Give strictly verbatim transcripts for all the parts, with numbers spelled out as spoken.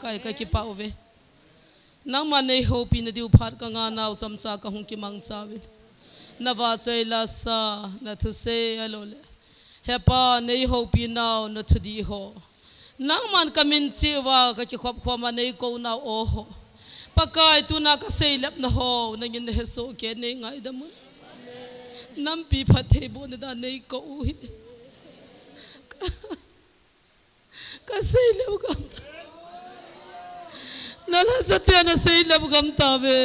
Pakai, kakipah uve. Nangman neihoupi nadiu phat kanga nau chomcha kahung kimangcha uvin. Navahchoi lasa, nathusei ahilouleh He Pa, neihoupi nau nathudih ho. Nangman kamin cheh uva kakikhop khom a neikou nau aw ho. Pakai, tuna kaseilepna ho, nangin nahesoh kei, neingaidam un. Nampi phattheibohna dan neikou u hi. Kaseilep gam. Nalhacha te naseilep gam tauve.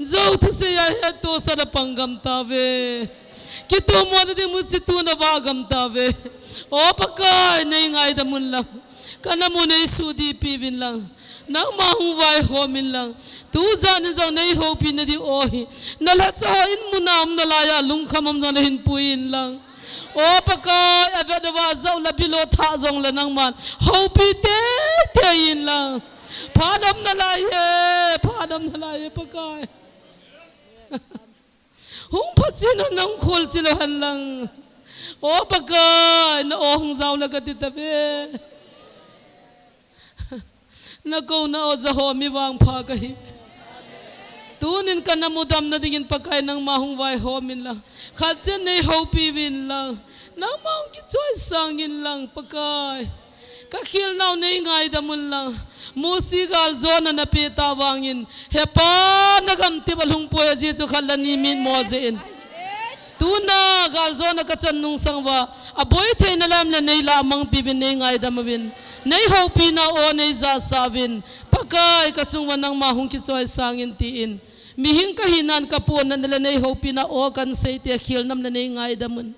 Jou thusei a hettohsa napang gam tauve. Kitomona ding musit thu navah gam tauve. O Pakai, neingaidam un lang. Kanamu neisudihpi uvin lang. Nangma hung vaihom in lang. Tujan in jong neihoupi nadiu aw hi. Nalhacha ho in muna um nalai a lungkham um jong nahin pui in lang. O Pakai, avet avah jou le bilo thah jongle nangman houpi teitei in lang. Phat um nalai e, phat um nalai e Pakai. Hung phachen un nahung kholchil u hen lang. O Pakai, na aw hung jao le kati tauve. Nakouna aw ja ho mi vangpha kahi. Tunin kanamu damna dingin Pakai nangma hung vaihom in lang. Khatchen neihoupi uvin lang. Nangma hung kichoisang in lang Pakai. Kakhel nau neingaidam un lang. Mosi galjona napeh tah vangin, He Pa, nagamtep alhung poi, ajeh chu khat le ni mitmo jeh in. Tuna galjona kachan nungsang uva, aboi theina lam le neilah mangpi uvin, neingaidam uvin, neihoupi nau aw neijahsah uvin, Pakai kachung uva nangma hung kichoisang in tin. Mihing kahinan kapohnatna le neihoupi nau aw kahin seite khel nam le neingaidam un.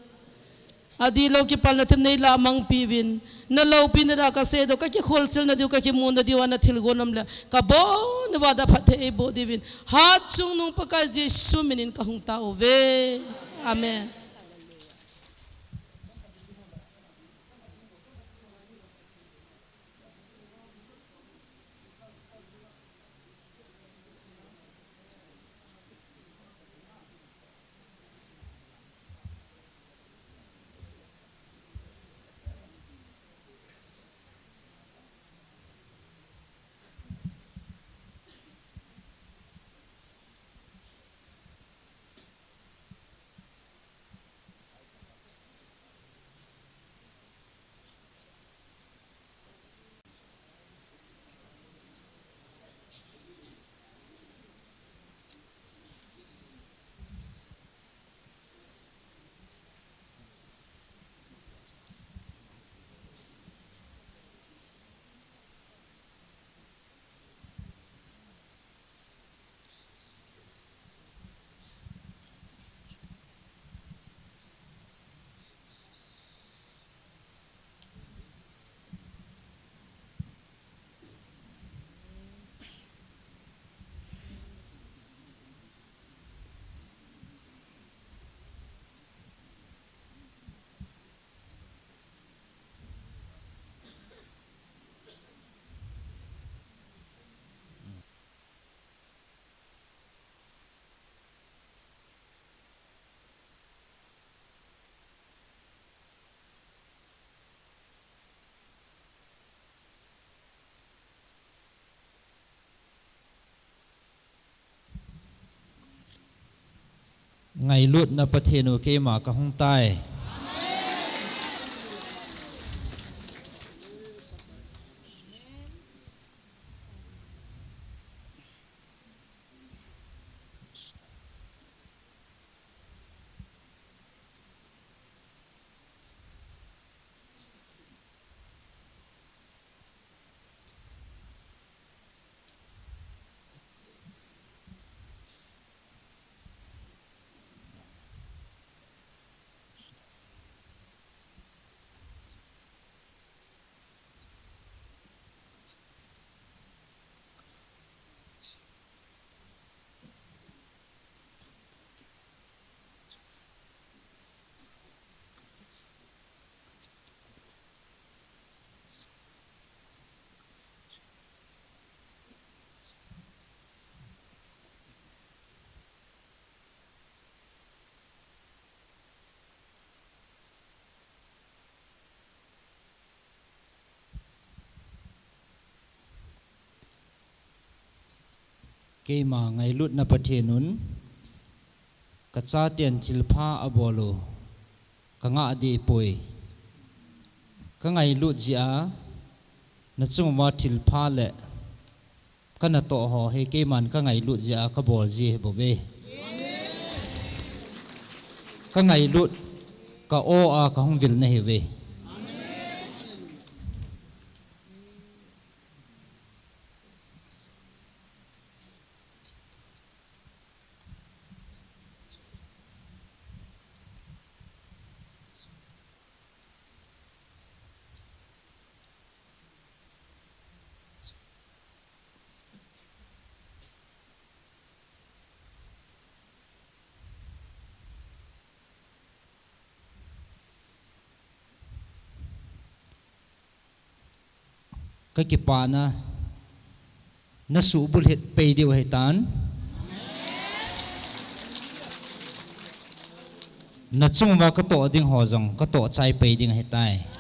Adihlou kipalna them neilah mangpi uvin. Naloupina dia kaseidoh, kakikholchilna diu, kakimuna diu a nathilgon um le kabon uva dia phatthei eiboh diuvin. Hatchungnung Pakai Jesu minin kahung tao uve. Amen. Ngailutna Pathen u, keima kahung tai. Keima ngailutna Pathen un, ka chaten thilpha abol u, ka ngah deh poi. Ka ngailut jeh a, na chung uva thilpha le ka natoh ho hi keiman ka ngailut jeh a ka bol ji ahi bouve. Ka ngailut, ka aw a ka hung vil nahiuve. Ka kipana, na suhbulhit pei diu ahitan. Na chung uva ka toh ding ho jong, ka toh chai pei ding ahitai.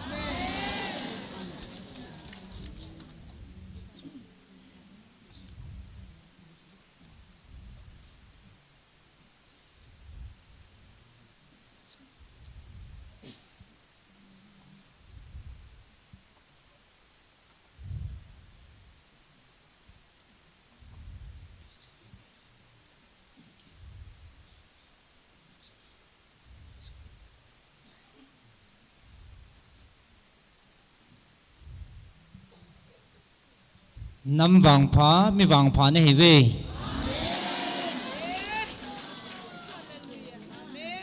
Nam vangpha, mi vangpha nahiuve.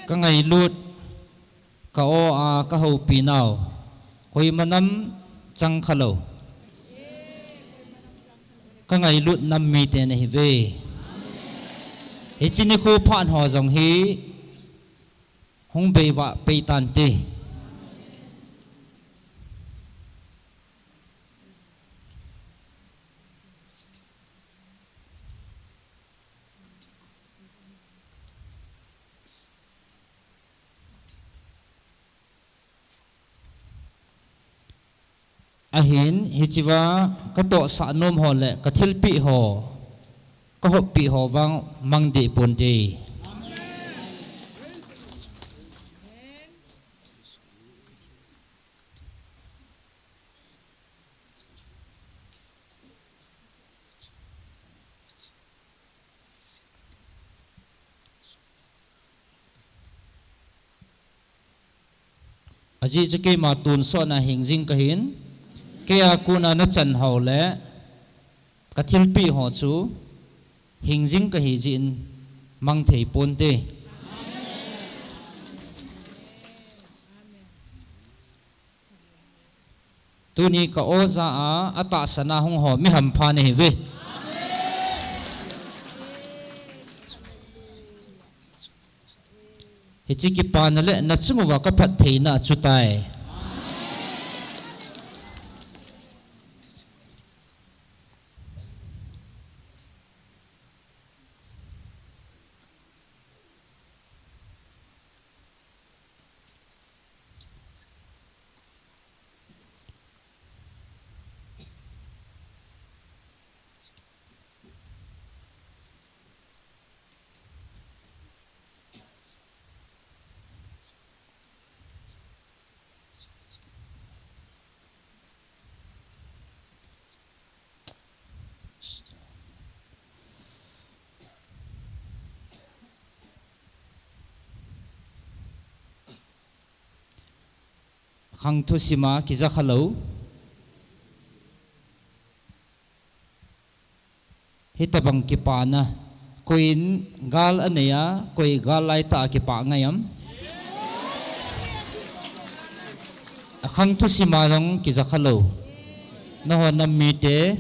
Ka ngailut, ka aw a ka houpi nau, koima nam chang khalou. Ka ngailut nam mite nahiuve. Hiche nikho phat ho jong hi hung beivah pei tante. Ahin, hichea ka tohsah nom ho le ka thilpeh ho, ka hoppeh ho vang mang deh ponte. Ajeh chu keima tonsot na hing jing kahin, kei a kona nachan ho le ka thilpeh ho chu hing jing kahi jeh in mang thei ponte. Tuni ka aw ja a, atahsan a hung ho mi hampha nahiuve. Hiche kipana le nachung uva ka phattheina achutai. Khang thusim a kija khalou. Hitobang kipana, koi in gal anei a, koi gal laitah a kipah ngai am? Akhang thusim a jong kija khalou. Nahon nam mite,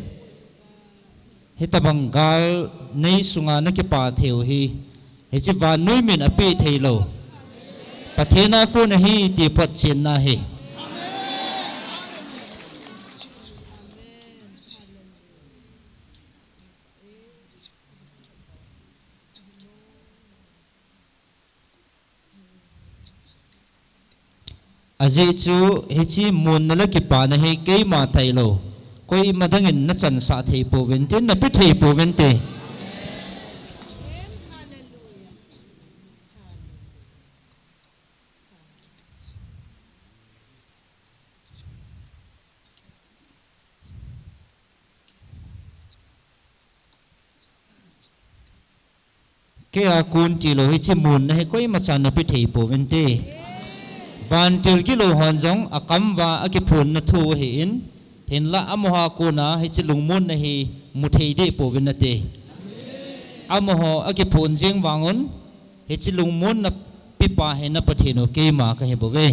hitobang gal nei sunga nakipah theiu hi, hiche vannoi min apeh theilou Pathen a kon ahi ti photchenna ahi. Ajeh chu hiche munna le kipana hi keima tailou, koima dangin nachansah thei pouvinte, napeh thei pouvinte. Kei a kon tilou hiche munna hi koima chan nape thei pouvinte. Vantil gilou hon jong akam uva akiphonna thu ahin, hinlah amaho a kona hiche lungmonna hi mu thei deh pouvin nate. Amaho akiphon jeng vangun, hiche lungmonna pepa hi na Pathen u keima kahi bouve.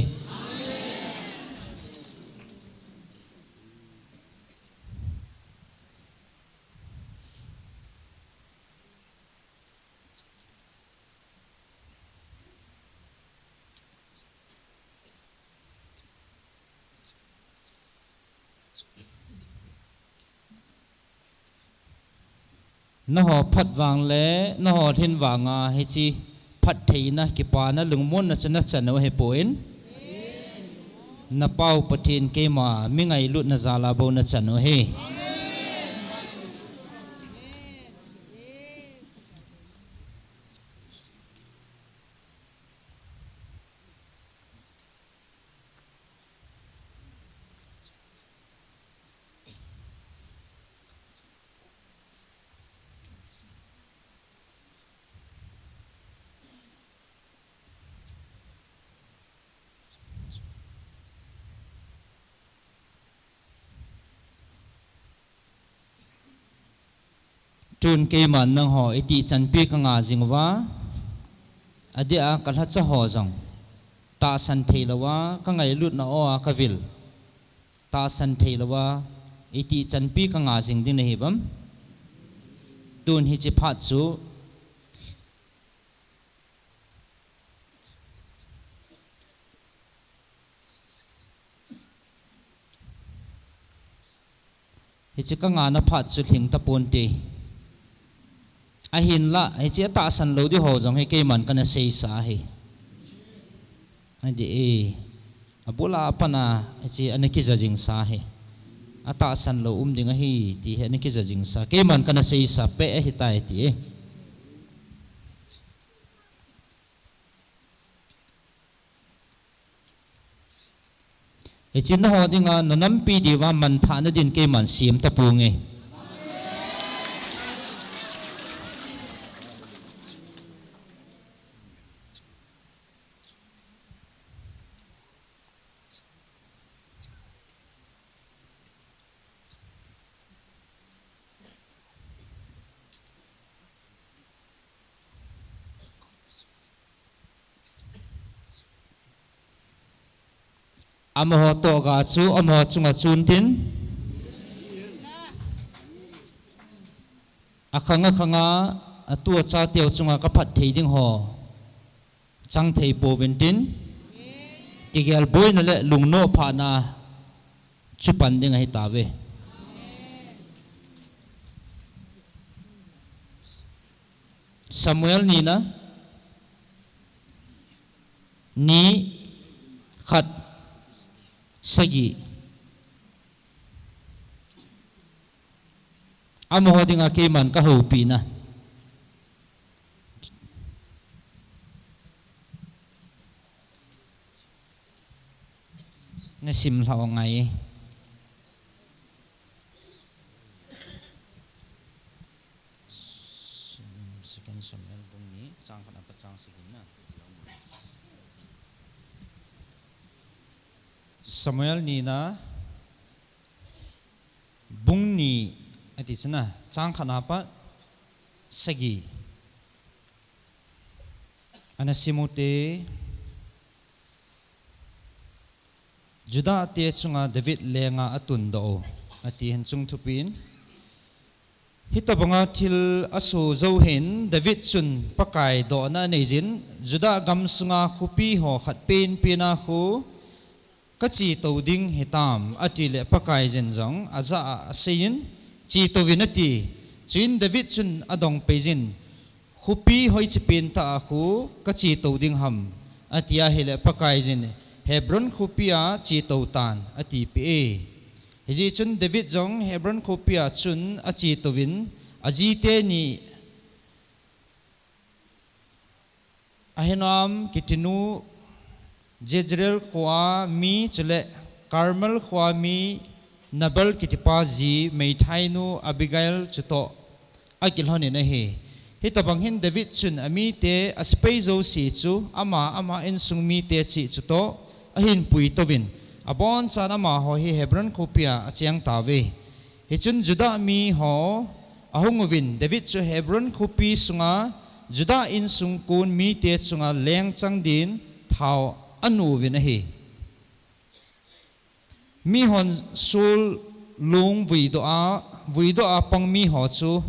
Naho phat vang le naho lhin vanga hiche phattheina, kipana, lungmonna chu nachan u ahipon, na Pa u Pathen keima mi ngailutna jal a bou nachan u ahi. Tun keiman nangho itih chanpi kanga jing uva, adeh a kalhacha ho jong tahsan theilouva, kangailutna aw a kavil tahsan theilouva, itih chanpi kanga jing ding nahiuvem? Tun hiche phat chu Hiche kangana phat chu lhing taponte. Ahinlah, hiche atahsan lou ding ho jong hi keiman kana seisa ahi. Adih e, abul a pat a hiche ana kija jingsa ahi. Atahsan lou um ding ahi ti hi ana kija jingsa. Keiman kana seisa peh ahitai ti e. Hiche nangho dinga nanampi diuva manthahna din keiman sem taponge. Amaho tohga chu amaho chunga chun tin, akhang akhanga atu achateu chunga kaphatthei ding ho chang thei pouvin tin, kigel boina le lungnoh phatna chu pan ding ahitauve. Samuel nina, ni, khat, sagi. Amaho dinga keiman kahoupina. Nasim lhah u ngai. Second Samuel bung ni, chang khat apat chang sagi na. Samuel nina, bung ni, ati chuna, chang khat apat sagi. Ana sim ute, Judah te chunga David lenga atundoh u, ati hin chung thupin. Hitobanga thil asoh jou hin David chun Pakai dohna aneijin, Judah gamsunga khopi ho khat penpen a khu kachetou ding hitam, atile Pakaiyin jong ajah a aseijin, chetouvin ati. Chuin David chun adongpeijin, khopi hoiche pentah a khu kachetou ding ham, atia ahile Pakaiyin, Hebron khopia chetou tan, atipeh e. Hijeh chun David jong Hebron khopia chun achetouvin, ajite ni Ahinoam kitinu, Jezreel khoa mi chule Carmel khoa mi Nabal kitipa ji meithainu Abigail chutoh akilhonin ahi. Hitabang hin David chun amite, asepai jouse chu, ama, ama insung mite cheh chutoh ahin puitouvin, abonchan amaho hi Hebron khopia acheng tauve. Hichun Judah miho ahung uvin, David chu Hebron khopi sunga Judah insung kon mite chunga lengchang din thao anu uvin ahi. Mihon Saul long vuidoh a, vuidoh a pang miho chu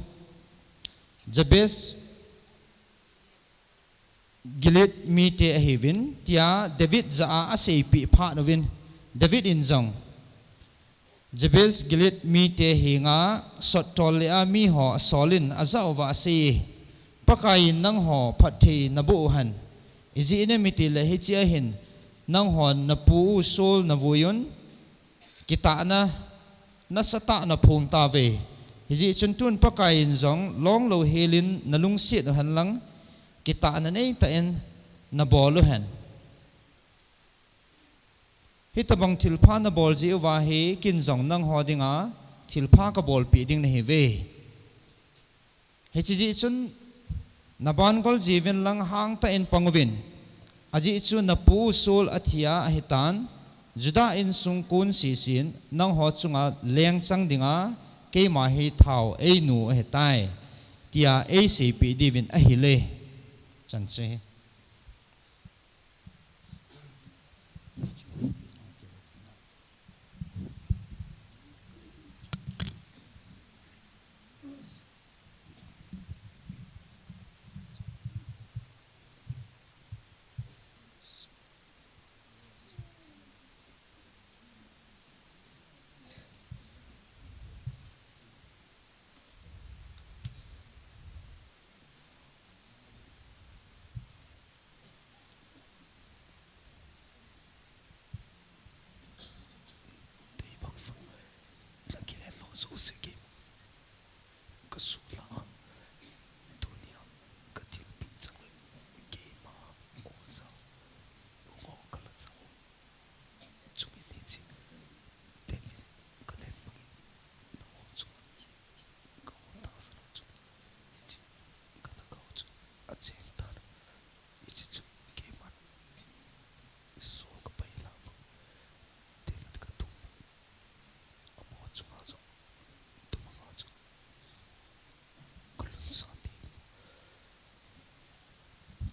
Jabesh Gilead mite ahiuvin, tia David jah a aseipeh phat uvin, David in jong Jabesh Gilead mite henga sottol le a miho asolin ajah uva asei, Pakaiyin nangho phatthei naboh uhen. Ijeh inem itile hichea hin nanghon napu u Saul navuiyun, kitahna nasatah naphong tauve. Hijeh chun tun Pakaiyin jong long louhelin nalungset uhen lang, kitahna neitah in nabol uhen. Hitabang thilpha nabol jeh uva hi ken jong nangho dinga thilpha kabolpeh ding nahiuve. Hiche jeh chun naban gol jiuvin lang hangtah in pang uvin. Ajeh chu napu u Saul athia ahitan, Judah insung kon sesen nangho chunga lengchang dinga keima hi thao einu ahitai, tia eiseipeh diuvin ahile. Chan chu hi.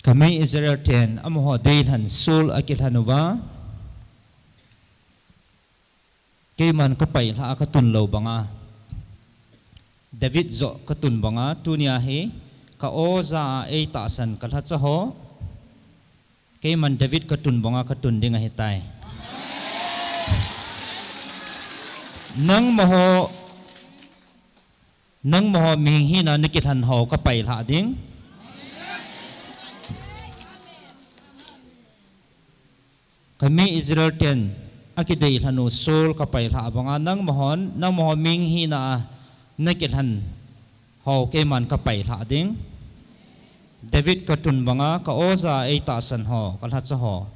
Kami Israel ten amaho deilhen Saul akilhen uva, keiman kapailhah a katun lou banga, David joh katun banga, tunia hi ka-o jah a eitahsan kalhacha ho, keiman David katun banga katun ding ahitai. Nangmaho, nangmaho mihing hina nakilhen ho kapailhah ding. Kami Israel ten akideilhen u Saul kapailhah banga, nangmahon, nangmaho mihing hina a nakilhen ho keiman kapailhah ding. David katun banga, ka-o jah a eitahsan ho, kalhacha ho,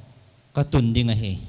katun ding ahi.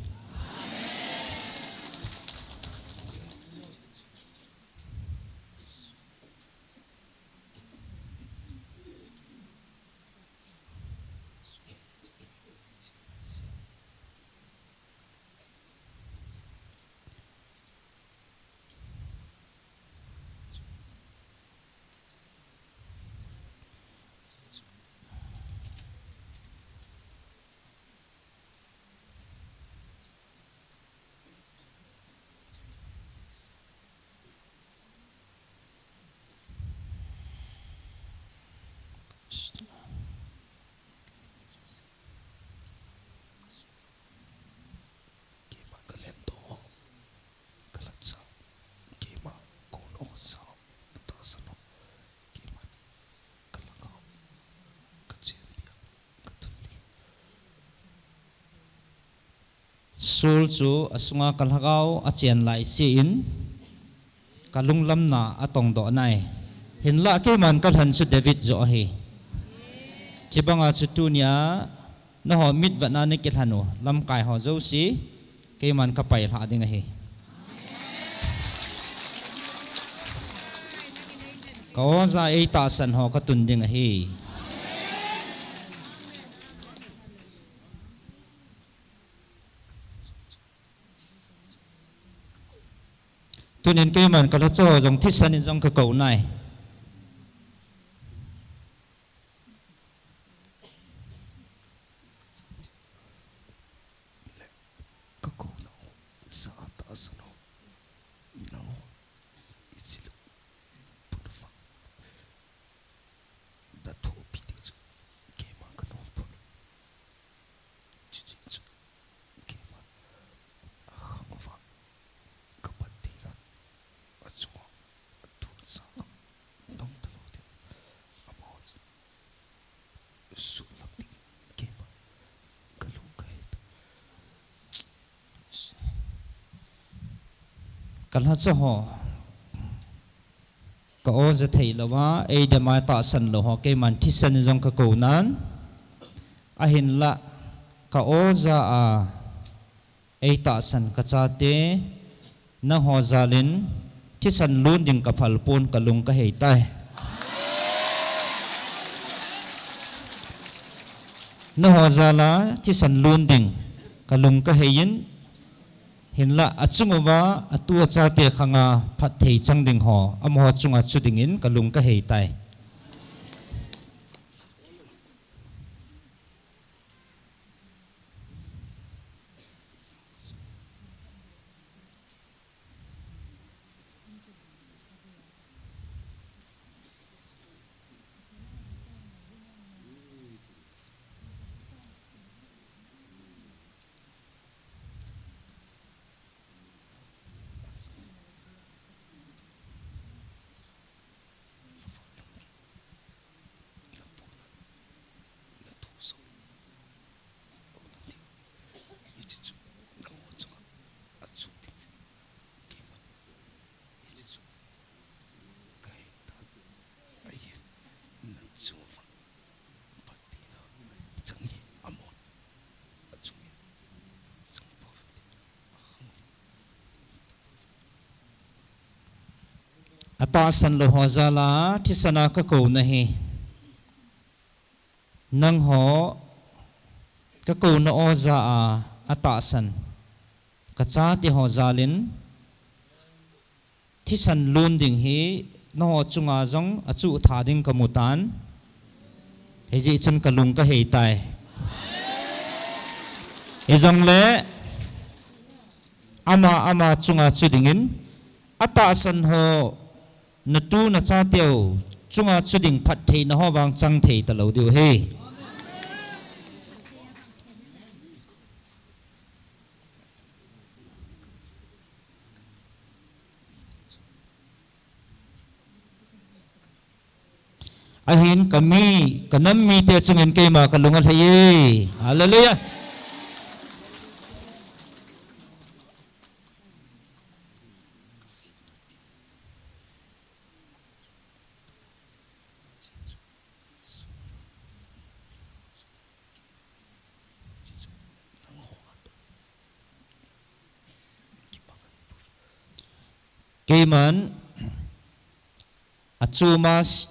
Saul chu asunga ka lhagao achen laise in, ka lunglamna atongdoh nai. Hinlah keiman kalhen chu David joh ahi. Chibanga chu tunia nangho mitvetna a nakilhen u lamkai ho jouse keiman kapailhah ding ahi. Ka oja ei tahsan ho ka tun ding ahi. Tunin keiman ka lhacha ho jong thisan in jong ka kou nai. Ka kou nau, sa tahsan ho, nau, i chi lo, pun fa, da tho pi ding chu, keima ka nung pun. Chuche chu, keima, a khang uva, ka pat thei rat, a chunga, a thu sa, dong ta lo ding, amaho chu, sut lam ding, keima, ka lung ka hei ta. Ka lhacha ho, ka oja thei louva, ei dema tahsan lou ho, keiman thisan in jong ka kou nan, ahinla, ka oja a, ei tahsan ka chate, nangho jal in, thisan lun ding ka phal pon ka lung ka hei tai. Nangho jal a, thisan lun ding ka lung ka hei in, hinla a chung uva, a tu a chate khang a phatthei chang ding ho, amaho chunga chu ding in ka lung ka hei tai. Atahsan lou ho jal a, thisan a ka kou na hi. Nangho, ka kou na oja a, atahsan. Ka chate ho jal in, thisan lun ding hi, nangho chunga jong a chu tha ding ka mu tan. Hijeh chun ka lung ka hei tai. Hijongle, ama, ama chunga chu ding in, atahsan ho, na tu na chate ho, chunga chu ding phatthei na ho vang chang thei ta lou diu hi. Ahin ka mi, ka nam mite chungin keima ka lung a lhai e. Hallelujah. Keiman, achuma s-,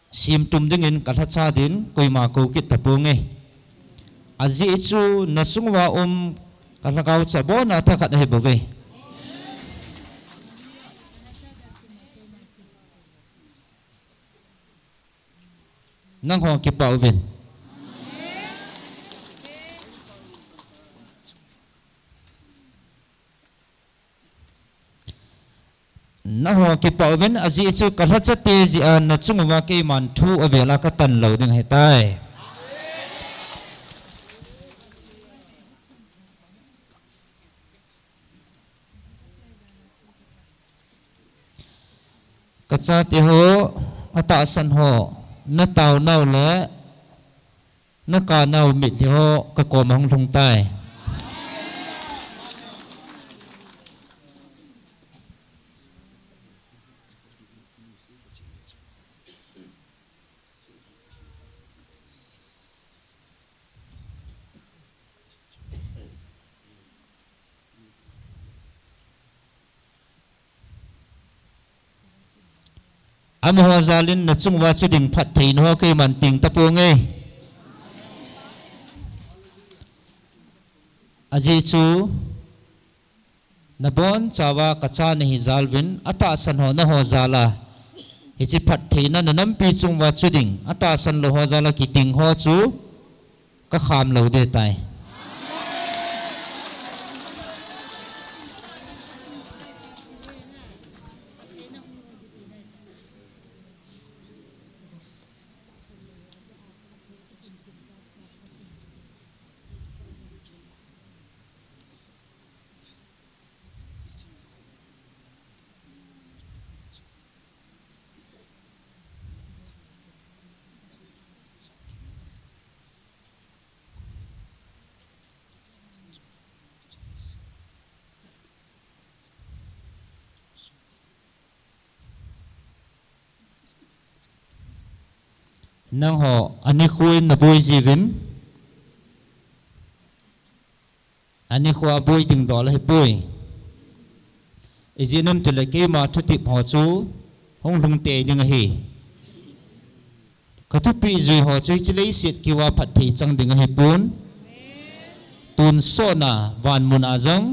simtum dingin ka lhacha din, koima kou kit tapong e. Ajeh chu nasung uva um ka lhagao chabon a thakhat ahi bouve. Nangho kipah uvin. Nangho kipah uvin, ajeh chu ka lhachate jeh a nachung uva keiman thu avel a ka tan lou ding ahitai. Ka chate ho, atahsan ho, na taonau le na kanau mitlhi ho ka koma hung lhung tai. Amaho jal in nachung uva chu ding phattheina ho keiman teng taponge. Ajeh chu nabonchauva kacha nahi jal uvin, atahsan ho naho jal a hiche phattheina nanampi chung uva chu ding, atahsan lou ho jal a kiteng ho chu kakham lou ding tai. Nangho, ani khu in naboi jiuvin. Ani khu a boi ding dol ahipoi. Ijeh inem itile keima thutep ho chu hung lhung tei ding ahi. Kathupeh jui ho chu hiche leiset keu a phatthei chang ding ahipon. Tonsot na vanmun a jong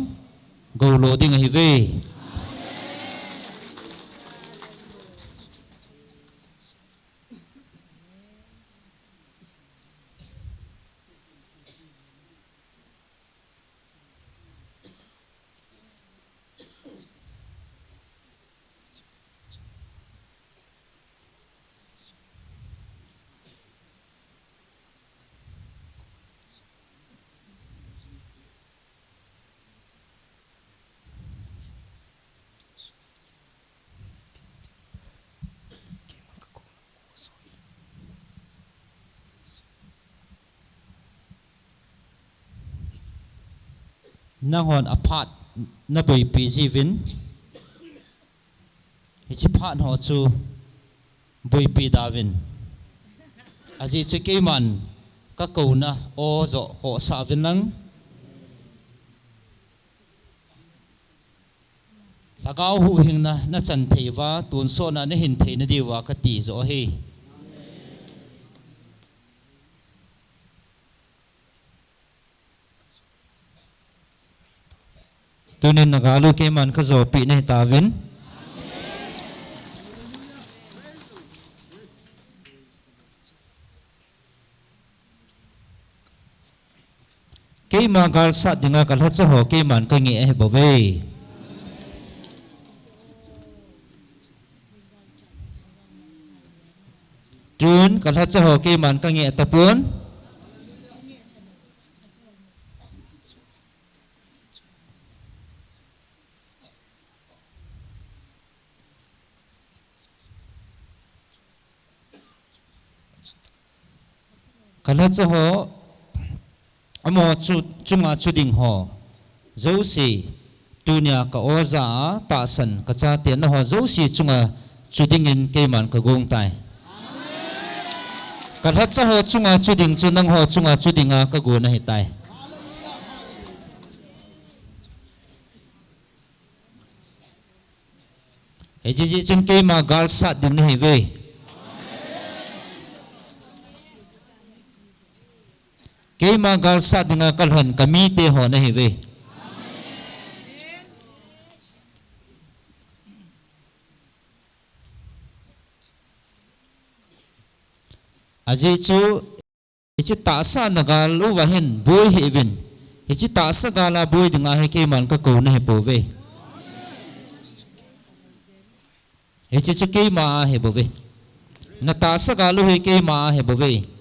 goulo ding ahiuve. Nanghon aphat naboipi jiuvin, hiche phat ho chu boipi tauvin. Ajeh chu keiman kakouna o joh khohsah uvin lang. Lhagao huhhingna nachan thei uva, tonsot na nahin theina diuva kati joh ahi. Tunin nagal u keiman kajopeh nahi tauvin. Keima galsat dinga kalhacha ho keiman kangeh ahibouve. Tun kalhacha ho keiman kangeh tapon. Kalhacha ho, amaho chu, chunga chu ding ho jouse, tunia ka oja a tahsan kachate naho jouse chunga chu dingin keiman kagong tai. Kalhacha ho chunga chu ding chu nangho chunga chu dinga kagon ahitai. Hiche jeh chun keima galsat ding nahiuve. Keima galsat dinga kalhen kamite ho nahiuve. Ajeh chu hiche tahsa nagal uva hin boi hih uvin. Hiche tahsa gal a boi dinga hi keiman kakou nahipouve. Hiche chu keima ahibouve. Natahsa gal u hi keima ahibouve.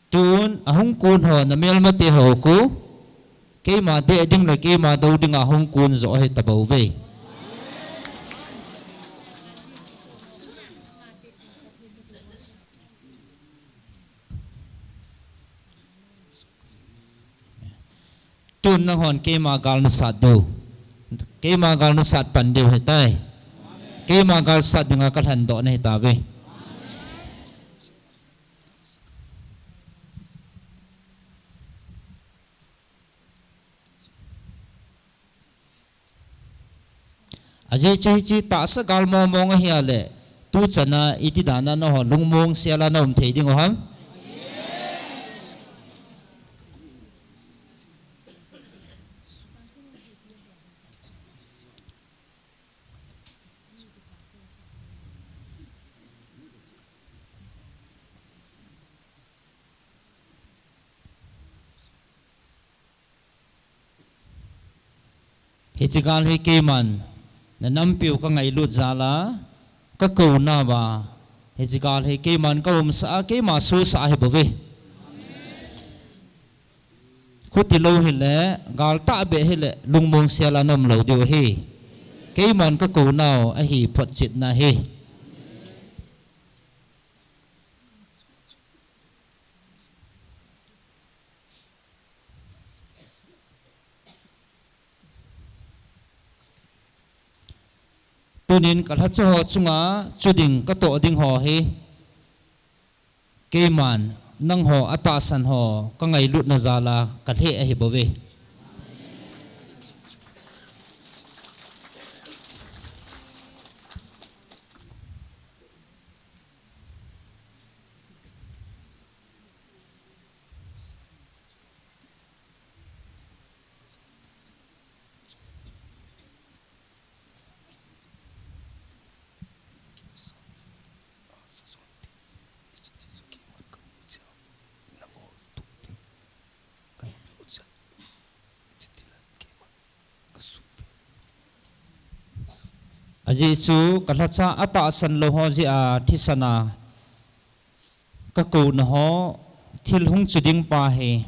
Tun ahung kon ho namelmate ho khu keima deh ding le keima dou dinga hung kon joh ahitabouve. Tun nanghon keima gal nasat diu, keima gal nasat pan diu ahitai. Keima galsat dinga kalhendoh nahitauve. Ajeh chu hiche tahsa gal mong mong ahi a le, tu chana iti dan a nangho lungmong sel a na um thei ding u ham? Hiche gal hi keiman na nampiu ka ngailut jal a, ka kou nauva. Hiche gal hi keiman ka umsa a, keima sosa ahi bouve. Khuti lou hile, gal tahbeh hile, lungmong sel a na um lou diu ahi. Keiman ka kou nau ahi photchetna hi. Tunin ka lhacha ho chunga chu ding ka toh ding ho hi, keiman nangho atahsan ho ka ngailutna jal a ka lheh ahi bouve. Ajeh chu ka lhacha atahsan lou ho jeh a thisan a ka kouna ho, thil hung chu ding pa hi,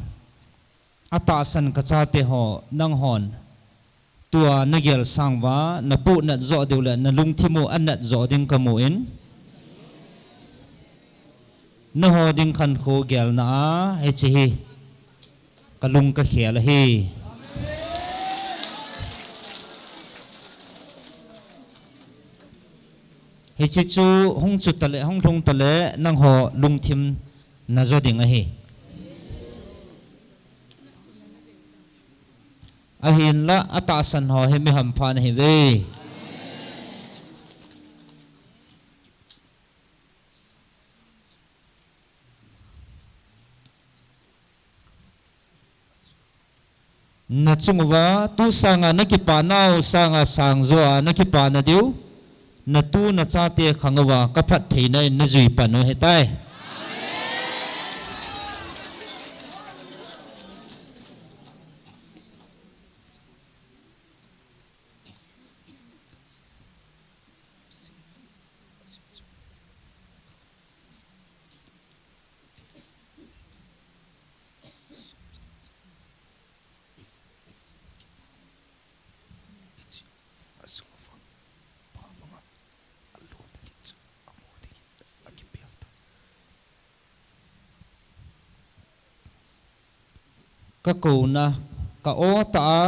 atahsan ka chate ho, nanghon tua na gel sang uva, na puh nat joh diu le na lungthim u anat joh ding ka mu in, nangho ding khankho gelna a hiche hi ka lung ka khel ahi. Hiche chu hung chu tale, hung lhung tale, nangho lungthim na jo ding ahi. Ahinla, atahsan ho hi mi hampha na hiuve. Na chung uva, tu sanga na kipa nau sanga sang jo a na kipa na diu, na tu na chate khang uva, ka phattheina in na jui pan u ahitai. Ka kouna, ka o ta a,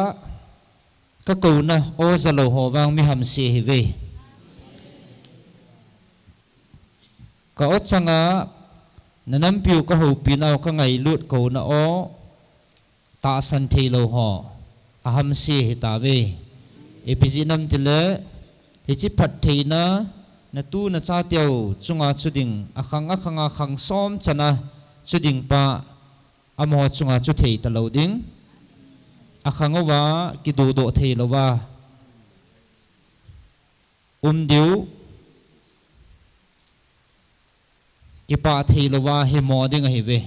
ka kouna o ja lou ho vang mi hamse hiuve. Ka o changa, na nampiu ka houpi nau ka ngailut kouna o, tahsan thei lou ho, ahamse hitauve. Ipi jeh ham itile, hiche phattheina, na tu na chateu chunga chu ding, akhang akhang a khang som chana chu ding pa, amaho chunga chu thei talou ding. Akhang uva, kidodoh thei louva um diu, kipah thei louva himo ding ahiuve.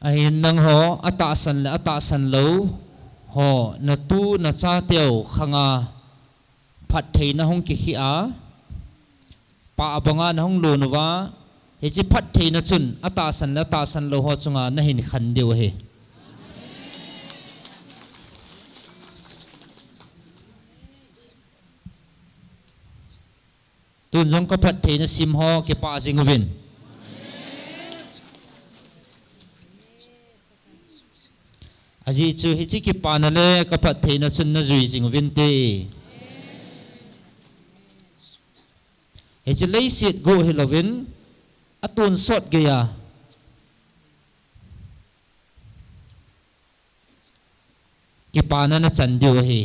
Ahin nangho, atahsan le atahsan lou ho, na tu na chateu khanga phattheina hung kikhih a, pah banga na hung lon uva, hiche phattheina chun atahsan le atahsan lou ho chunga na hin khan diu ahi. Tun jong ka phattheina sim ho kipah jing uvin. Ajeh chu hiche kipana le kaphattheina chun najui jing uvinte. Hiche leiset go hilouvin, atonsot geiya kipana nachan diu ahi.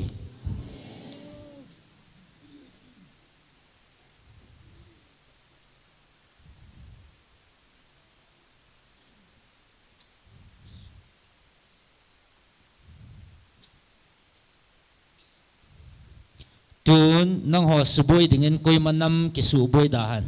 Tun nangho suboi dingin koima nam kisuboi da hen.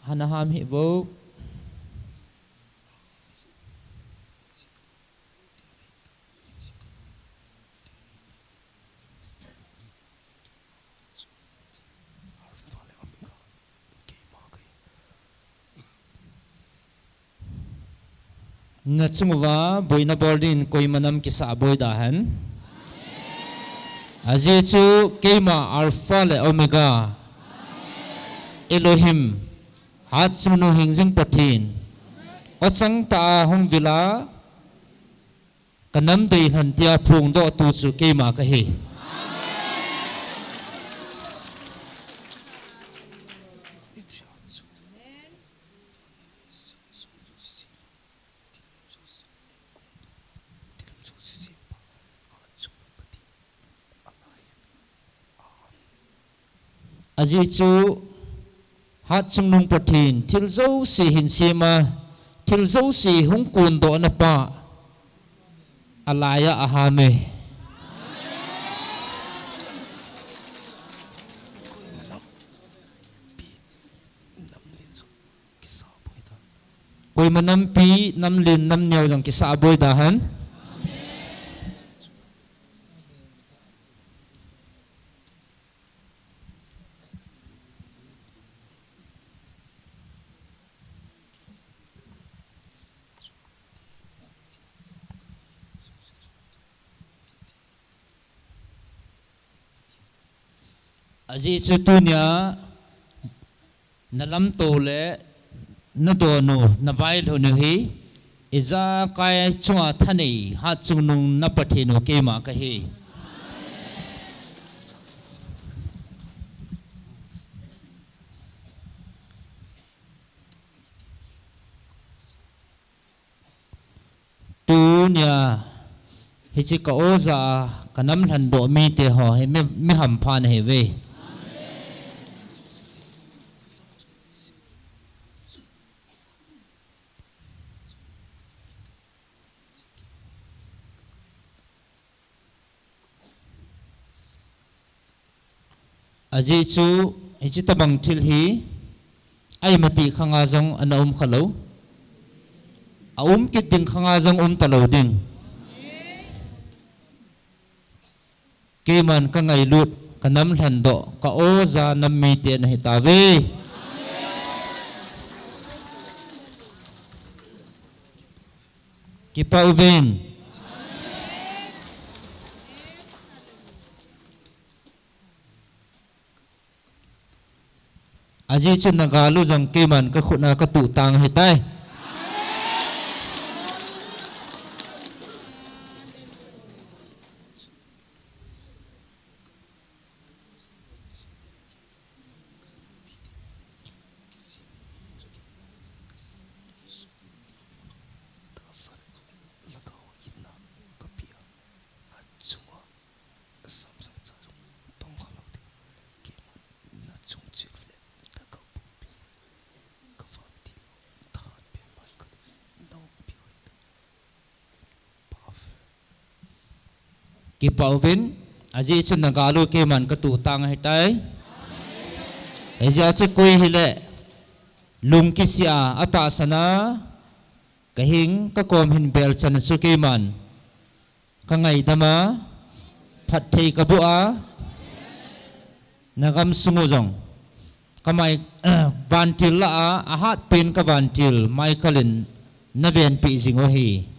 Hana ham hi vo. Nachung uva boina bol dingin koima nam kisuboi da hen. Ajeh chu keima Alpha le Omega, Elohim, Hatchungnung hingjing Pathen, achangtah a hung vil a, kanam deilhen tia phongdohtu chu keima kahi. Ajeh chu Hatchungnung Pathen thil jouse hin sema, thil jouse hung kondohna pa, alaiya aham e. Koima nampi, namlen, namneo jong kisuboi da hen. Ajeh chu tunia nalamto le nadonu, navailhun u hi, ijakai chunga thanei Hatchungnung na Pathen u keima kahi. Tunia hiche ka oja a kanam lhendoh mite ho hi mi, mi hampha nahiuve. Ajeh chu hiche tobang thil hi a-imatih khanga jong ana um khalou. Aum kit ding khanga jong um talou ding. Keiman kangailut, kanam lhendoh, ka oja nam mite nahitauve. Kipah uvin. Ajeh chu nagal u jong keiman kakhut a katuh tang ahitai. Kipah uvin, ajeh chu nagal u keiman katuh tang ahitai. Hijeh a chu koi hile, lung kisih a, atahsan a, kahing kakom hin belchan chu keiman kangaidam a, phatthei kaboh a, nagam sung u jong kamai, vantil lah a, ahatpen kavantil Michael in navenpeh jing u ahi.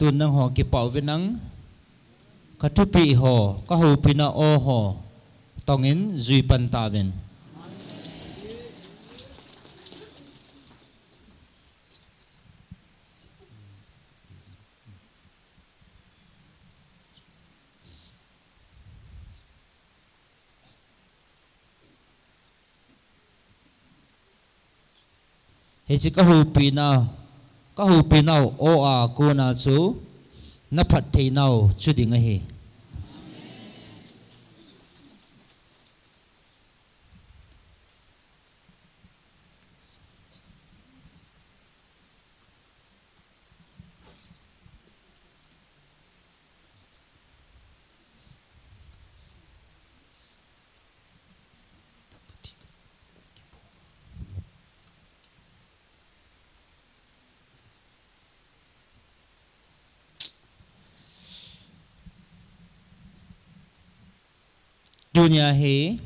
Tun nangho kipah uvin lang, ka thupi ho, ka hopina o ho, tongin jui pan tauvin. Hiche ka hopina, ka hopina o a kona chu na phattheinau chu ding ahi. Tunia hi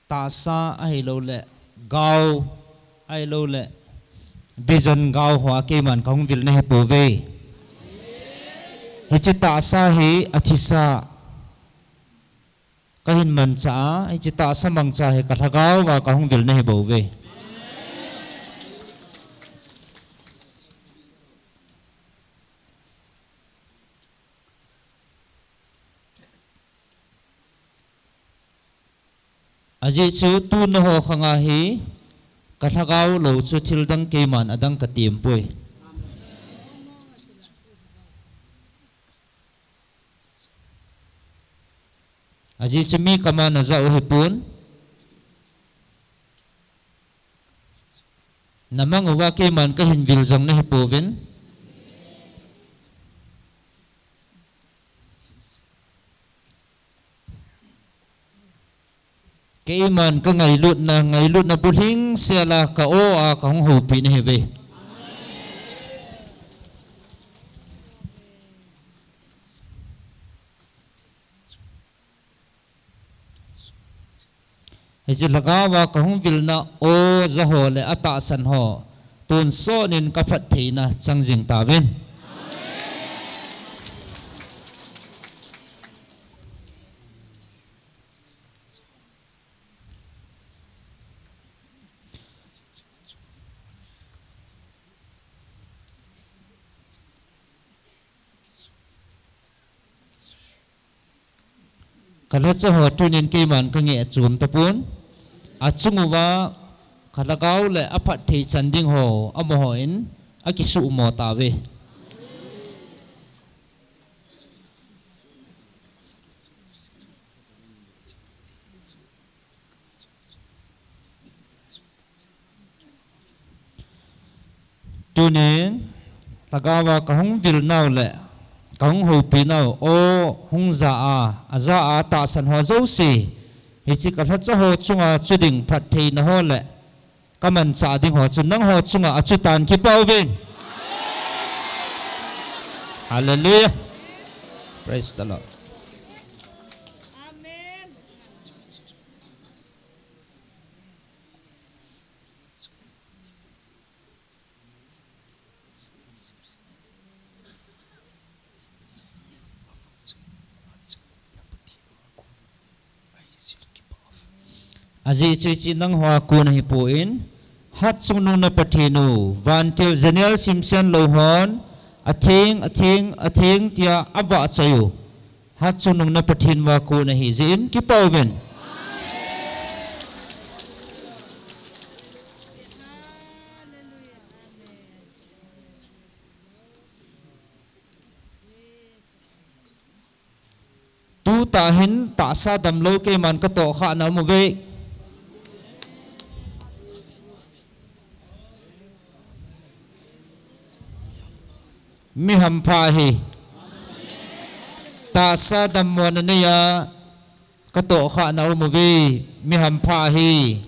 tahsa ahilouleh gao, ahilouleh vision gao hoa keiman kahung vil nahi pouve. Hiche tahsa hi athisa kahin manchah a, hiche tahsa mangcha hi ka lhagao va kahung vil nahi bouve. Ajeh chu tuna ho khanga hi ka lhagao lou chu thil dang keiman adang ka tem poi. Ajeh chu mi kama najah u hipon. Namang uva keiman kahin vil jong nahi pouvin. Keiman ka ngailutna, ngailutna bulhing sela ka o a kahung houpi nahiuve. Hiche lhagao a kahung vilna o ja ho le atahsan ho tonsot in ka phattheina chang jing tauvin. Ka lhacha ho tunin keiman ka ngeh chom tapon. Achung uva ka lhagao le aphatthei chan ding ho amaho in akisuhmo tauve. Tunin lhagao a kahung vilnau le kahung houpinau o hung ja a, aja a tahsan ho jouse, hiche ka lhacha ho chunga chu ding phattheina ho le ka manchah ding ho chu nangho chunga achutan, kipah uvin. Hallelujah. Praise the Lord. Ajeh chu hiche nangho a kon ahipon, Hatchungnung na Pathen u, vantil Janelle Simsen lou hon, atheng, atheng, atheng tia avahchoi u. Hatchungnung na Pathen uva kon ahi jeh in kipah uvin. Tutah hin tahsa damlou keiman ka tohkhah na um uve. Mi hampha ahi. Tahsa dammo na neiya ka tohkhah na um uve. Mi hampha ahi.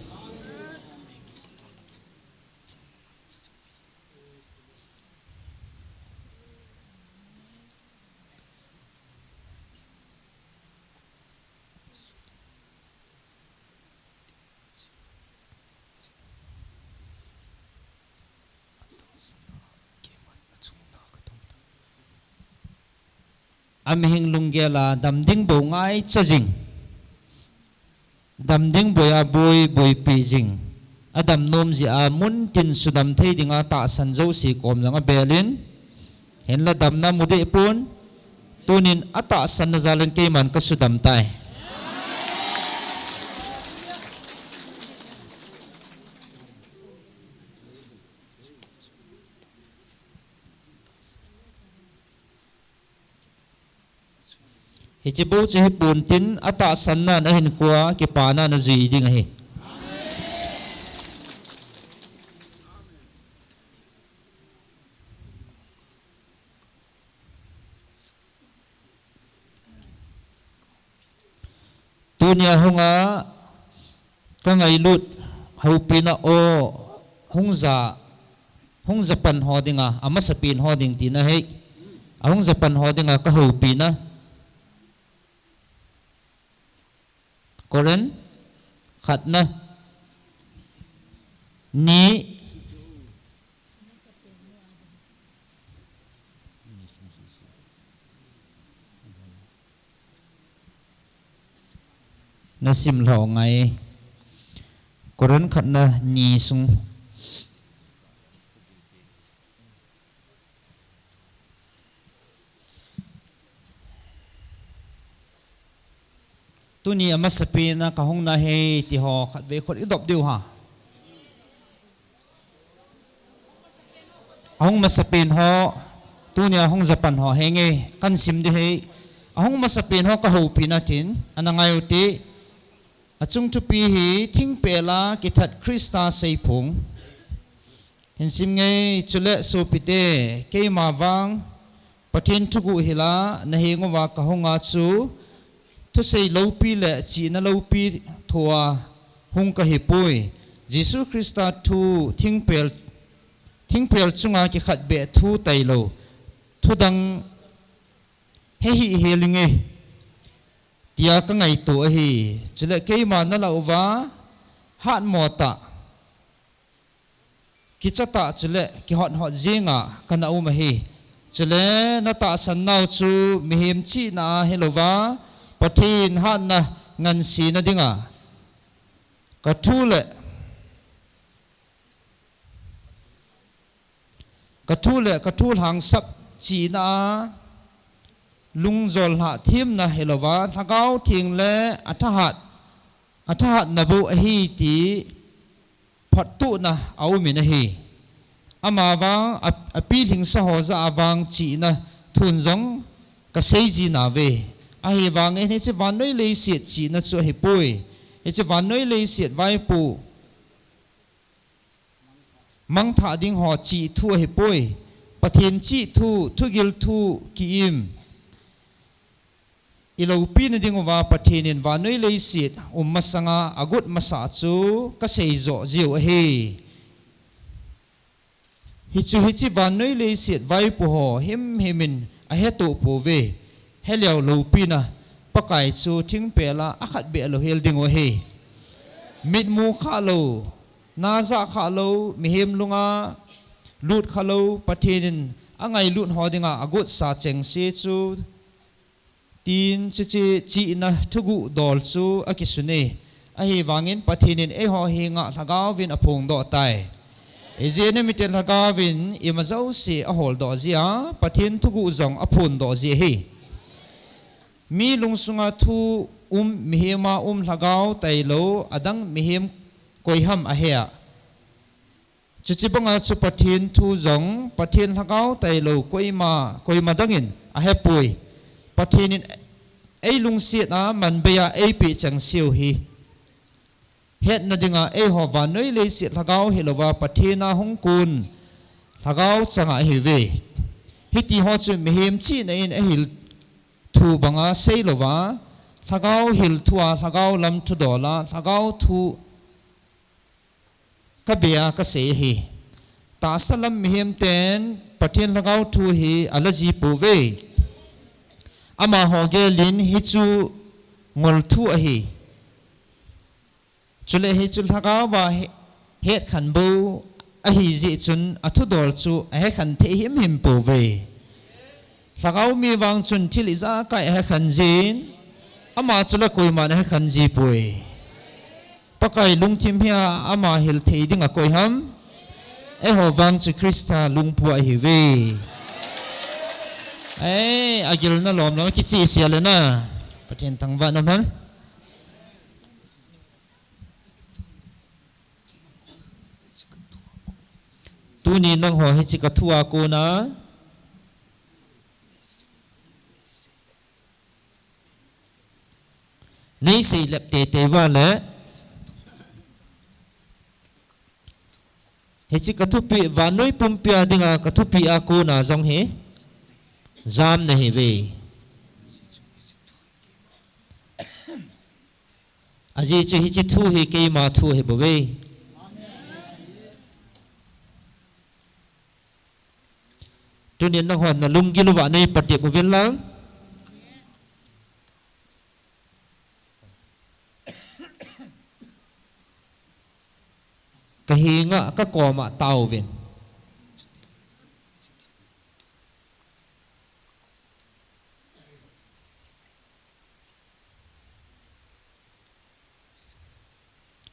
A mihing lunggel a dam ding bou ngaicha jing, dam ding boi a boi boipi jing, a dam nom jeh a muntin sudam thei dinga tahsan jouse kom jong abel in, hinla damna mu deh pon, tunin a tahsanna jal in keiman ka sudam tai. Hiche bou chu hipon tin, a tahsanna a hinkhoa kipana a jui ding ahi. Tunia hunga ka ngailut houpina o hung ja, hung ja pan ho dinga, a masapen ho ding tina ahi. A hung ja pan ho dinga ka houpina. Korin khatna ni. Na sim lou ngai. Korin khatna ni sung. Tuni a masapen a ka hung na hi ti ho khatvei khut i dop diu ha. A hung masapen ho, tunia hung ja pan ho henge, kan sim ding ahi. A hung masapen ho ka houpina tin, ana ngai u te. A chung thupi hi thingpel a kithat Christa seiphong. Hin sim nge, chule sopite, keima vang Pathen thuguh hil a na heng uva ka hung a chu, thusei loupi le chihna loupi thoa hung ka hi poi. Jesu Christa thu thingpel, thingpel chunga kikhat beh thu tailou, thudang he hi hel inge, tia ka ngaito ahi. Chule keima na lah uva, hatmo tah, kicha tah chule kihot hot jinga ka na um ahi. Chule na tahsan nau chu mihem chihna a hilouva, Pathen hatna ngansena dinga ka thu le Ka thu le ka thu lhangsap chihna a lungjol lhah themna hilouva, Lhagao Theng le a thahat, a thahatna bou ahi ti phottohna a um in ahi. Amavang a, a pilhingsa ho jah a vang chihna thun jong ka seiji nauve. Ahivangin hiche vannoi leiset chihna chu ahipoi. Hiche vannoi leiset vaipo mangthah ding ho chih thu ahipoi. Pathen chih thu, thugil thu ki-im. I loupina ding uva Pathen in vannoi leiset um masanga agot masa chu ka seijoh jiu ahi. Hichu hiche vannoi leiset vaipo ho himhim in ahetup uve. Heleu loupina Pakai chu thingpel a akhat beh lou hel ding u ahi. Mitmu khalou, na jah khalou, mihem lunga lut khalou, Pathen in angailut ho dinga agotsa chengse chu tin, chuche chihna thuguh dol chu akisun e. Ahivangin Pathen in eiho henga Lhagao vin aphongdoh tai. Ijeh inem itile Lhagao vin ima jouse aholdoh jia, Pathen thuguh jong aphondoh ji ahi. Mi lungsunga thu um, mihem a um Lhagao tailou, adang mihem koiham ahe a. Chuche banga chu Pathen thu jong, Pathen Lhagao tailou, koima, koima dangin ahepoi. Pathen in ei lungset a manbei a eipeh chengse u hi hetna dinga eiho vannoi leiset Lhagao hilouva Pathen a hung kon Lhagao chang ahiuve. Hiti ho chu mihem chihna in ahil thu banga seilouva, Lhagao hil thua, Lhagao lam thudol a, Lhagao thu ka bea ka sei ahi. Tahsa lam mihem ten Pathen Lhagao thu hi ala ji pouve. Amaho gelin hichu ngol thu ahi. Chule hichu Lhagao va he-, hetkhen bou ahi jeh chun athudol chu ahekhen thei himhim pouve. Lhagao mi vang chun thil ijakai ahekhen jin, ama chu la koiman ahekhen ji poi. Pakai lungthim hia ama hil thei ding a koi ham? Eiho vang chu Christa lungpu ahiuve. Ei, agilna lom lom kichih sia le na. Pathen thangvah na man. Tuni nangho hiche ka thu a kona nei sei lep tete uva le, hiche ka thupeh, vannoi pumpi a dinga ka thupeh a kona jong hi jam nahiuve. Ajeh chu hiche thu hi keima thu ahi bouve. Tunin nanghon na lunggil uva nei patep uvin lang. Ka henga ka koma taovin.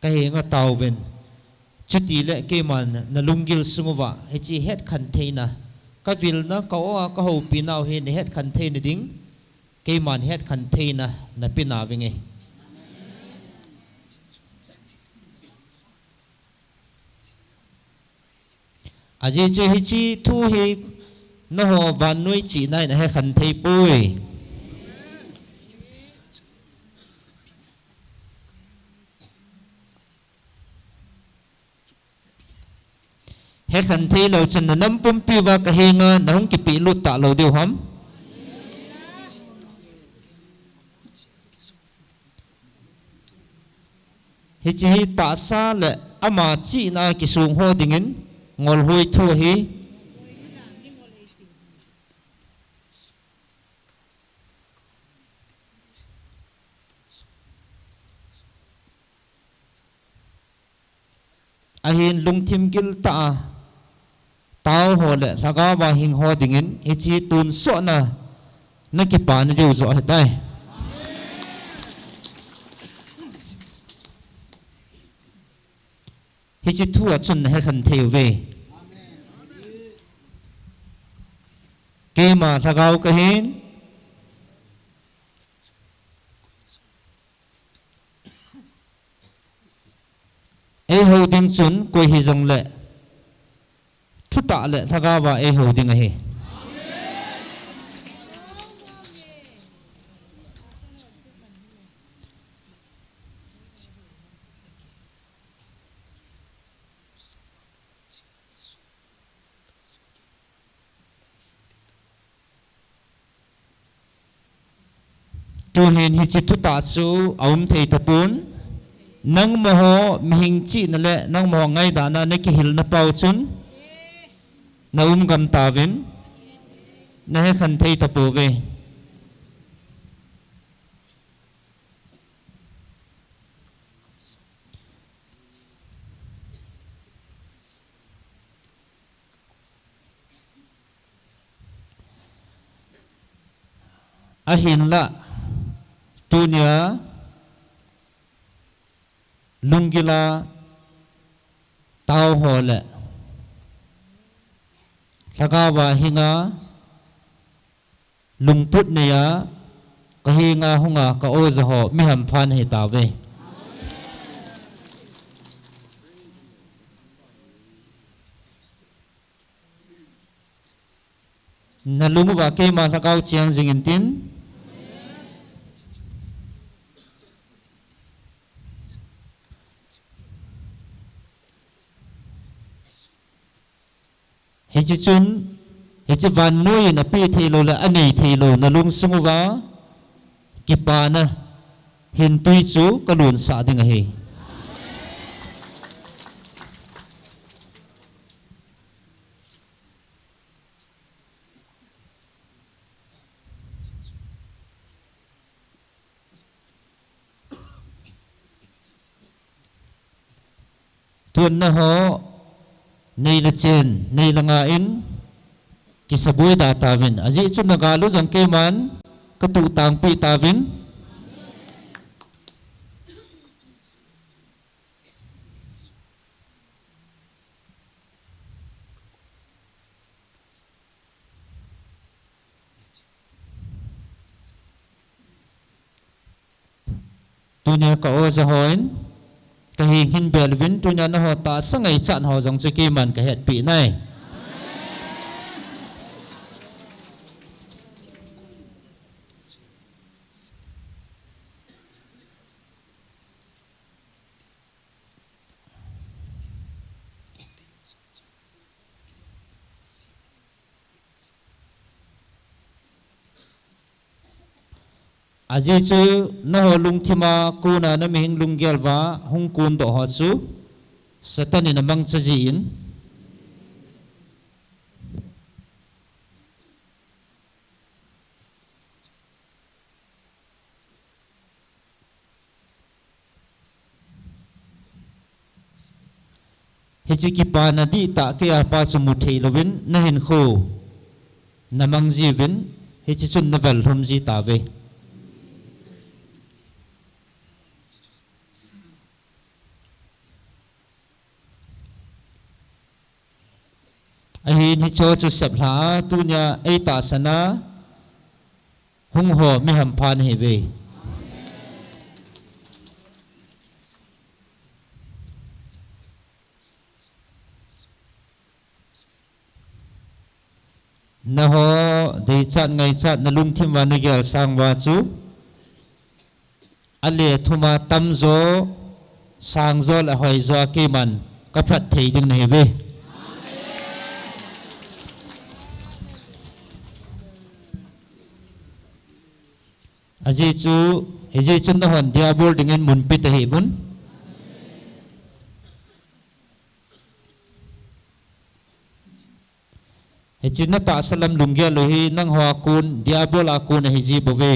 Ka henga taovin. Chutile keiman na lunggil sung uva hiche hetkhen theina, ka vilna, ka o a, ka houpi nau hi na hetkhen theina ding, keiman hetkhen theina na pe nauvinge. Ajeh chu hiche thu hi nangho vannoi chihna in ahekhen thei poi. Hekhen thei lou chun na nam pumpi uva ka henga na hung kipehlut talou diu ham? Hiche hi tahsa le ama chihna kisong ho dingin ngolhoi thu ahi. Ahin lungthim gil tah a tao ho le lhagao va hing ho dingin hiche tonsot na na kipana diu joh ahitai. Hiche thu a chun na hekhen thei uve. Keima lhagao kahin. Eiho ding chun koi hijongle thutah le lhagao va eiho ding ahi. Tuhin hiche thutah chu aum thei tapon, nangma ho mihing chihna le nangma ho ngaidana na kihilna pau chun na um gam tauvin, na hekhen thei tapouve. Ahinlah, tunia lunggila tao ho le lhagao va hinga lungput neiya ka henga hunga ka oja ho mi hampha nahi tauve. Na lung uva keima lhagao cheng jing intin. Hiche chun, hiche vannoi in apeh theilou le anei theilou na lungsung uva kipana hintui chu ka lunsah ding ahi. Tun nangho, nei le chen, nei le nga in, Kisaboi da tauvin. Ajeh chu na gal u jong keiman katuh tangpi tauvin. Tunia ka oja hon, ka hing hin bel uvin, tunia naho tahsa ngaichat ho jong chu keiman ka hetpi nai. Ajeh chu naho lungthima kona na mihing lunggel uva hung kondoh ho chu Satan in amangcha jin. Hiche kipana dihtah keiya pa chu mu thei louvin, na hinkho na mang jiuvin, hiche chun na vel lhum ji tauve. Ahin hiche chu seplha a, tunia eitahsan a hung ho mi hampha nahiuve. Naho deichat ngaichat na lungthim uva na gel sang uva chu ale thum a tamjo, sangjo le hoijo a keiman ka phatthei ding nahiuve. Ajeh chu, hijeh chun nahon Diabol dingin mun pe tahih uvin. Hiche na tahsa lam lunggel u hi nangho a kon, Diabol a kon ahi ji bouve.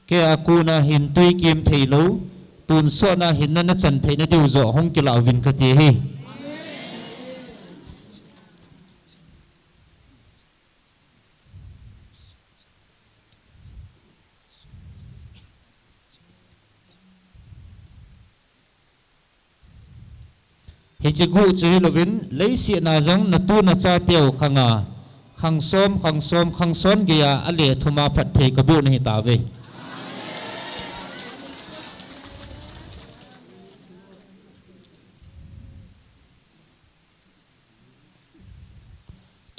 Keiya kona hin tui kim thei lou, tonsot na hinna na chan theina diu joh hung kilah uvin kati ahi. Hiche guh chu hilouvin, leiset na jong natu nachateu khanga, khang som, khang som, khang som geiya ale thum a phatthei kaboh nahi tauve.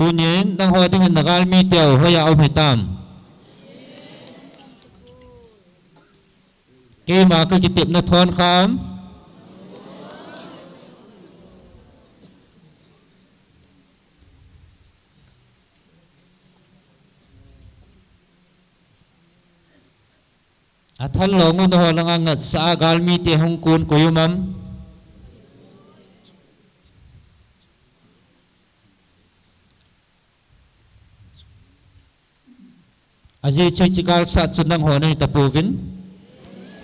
Tunin nangho dingin nagalmi teu hoiya um hitam? Keima kakitepna thon kham. Athal long u naho langa ngatsah a galmite hung kon koi um am? Ajeh chu hiche galsat chu nangho nahi tapouvin.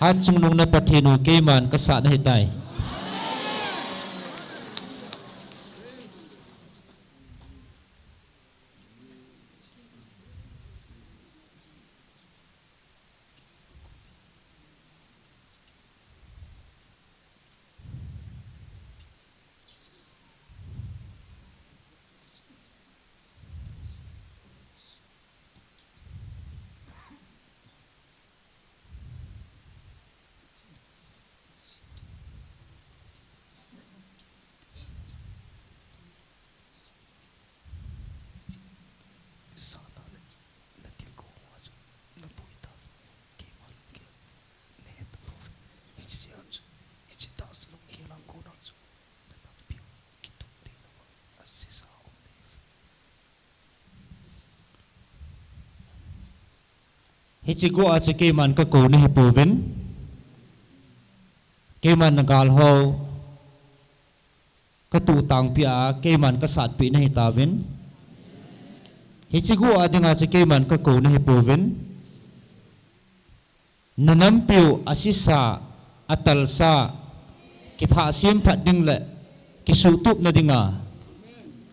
Hatchungnung na Pathen u keiman kasat nahitai. Hiche guh a chu keiman kakou nahipouvin. Keiman nagal ho katuh tangpi a, keiman kasatpi nahitauvin. Hiche guh a dinga chu keiman kakou nahipouvin. Na nampiu asisa, atalsa, kithah sem phat ding le kisutup na dinga,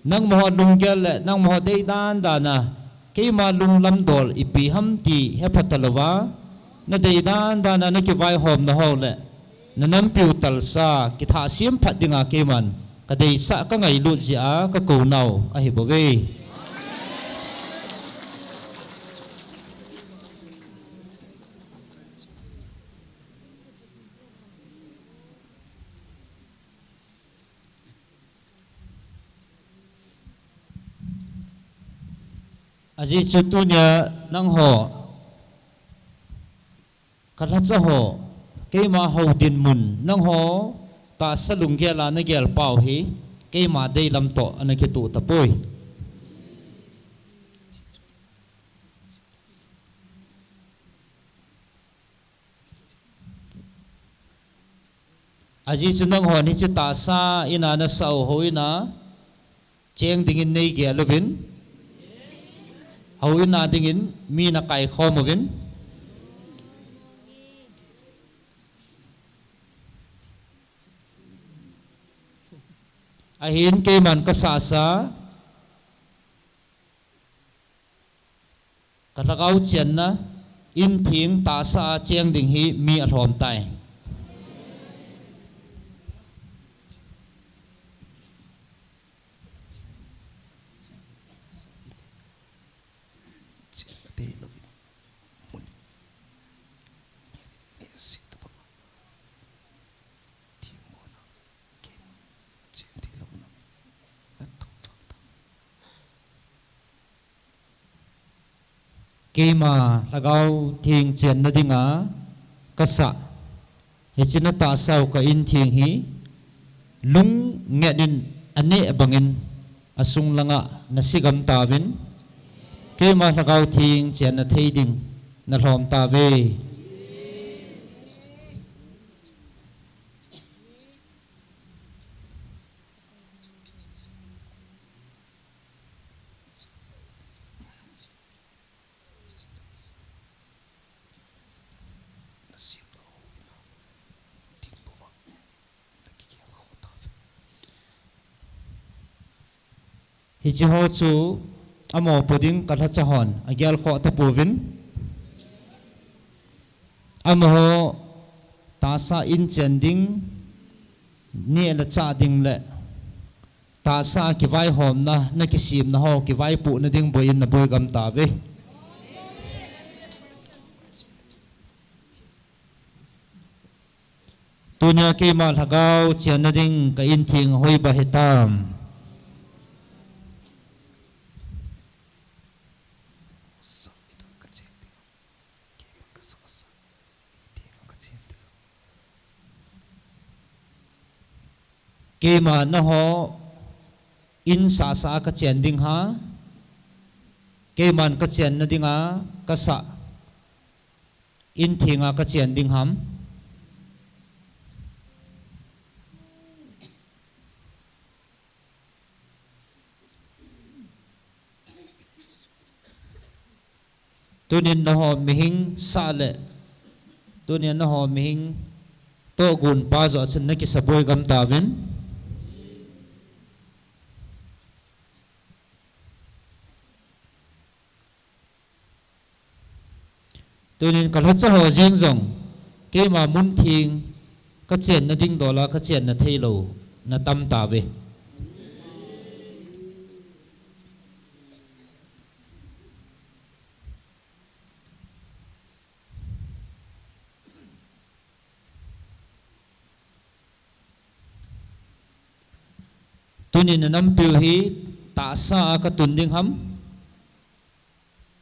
nangma ho lunggel le nangma ho deidan dana, keima lunglam dol ipi ham ti hepha talouva, na deidan dana na kivaihomna ho le na nampiu talsa kithah sem phat dinga keiman ka deisah ka ngailut jeh a ka kou nau ahi bouve. Ajeh chu tunia nangho, ka lhacha ho, keima hou dinmun, nangho tahsa lunggel a na gel pau hi, keima deilam toh ana kitoh tapoi. Ajeh chu nanghon hiche tahsa in a nasah u houin a cheng dingin nei gel uvin, houin a dingin mi na kaikhom uvin. Ahin keiman ka sahsa, ka lhagao chenna, in theng tahsa a cheng ding hi mi alhom tai. Keima lhagao theng chenna dinga kasah, hiche na tahsa u ka in theng hi, lung nget in aneh bangin asung langa na sigam tauvin, keima lhagao theng chenna thei ding na lhom tauve. Hiche ho chu amaho po ding ka lhacha hon agel khoh tapouvin. Amaho tahsa in chen ding, neh le chah ding le tahsa kivaihomna, na kisemna ho kivaipohna ding boiyin na boi gam tauve. Tunia keima lhagao chenna ding ka in theng hoi ba hitam. Keima naho in sahsah a ka chen ding ham, keiman ka chenna dinga kasah in thenga ka chen ding ham. Tunin naho mihing sah le, tunin naho mihing tohgon pa joh a chun na kisa boi gam tauvin. Tunin ka lhacha ho jeng jong, keima mun theng ka chenna ding dola ka chenna theilou na tam tauve. Tunin na nampiu hi tahsa a ka tun ding ham,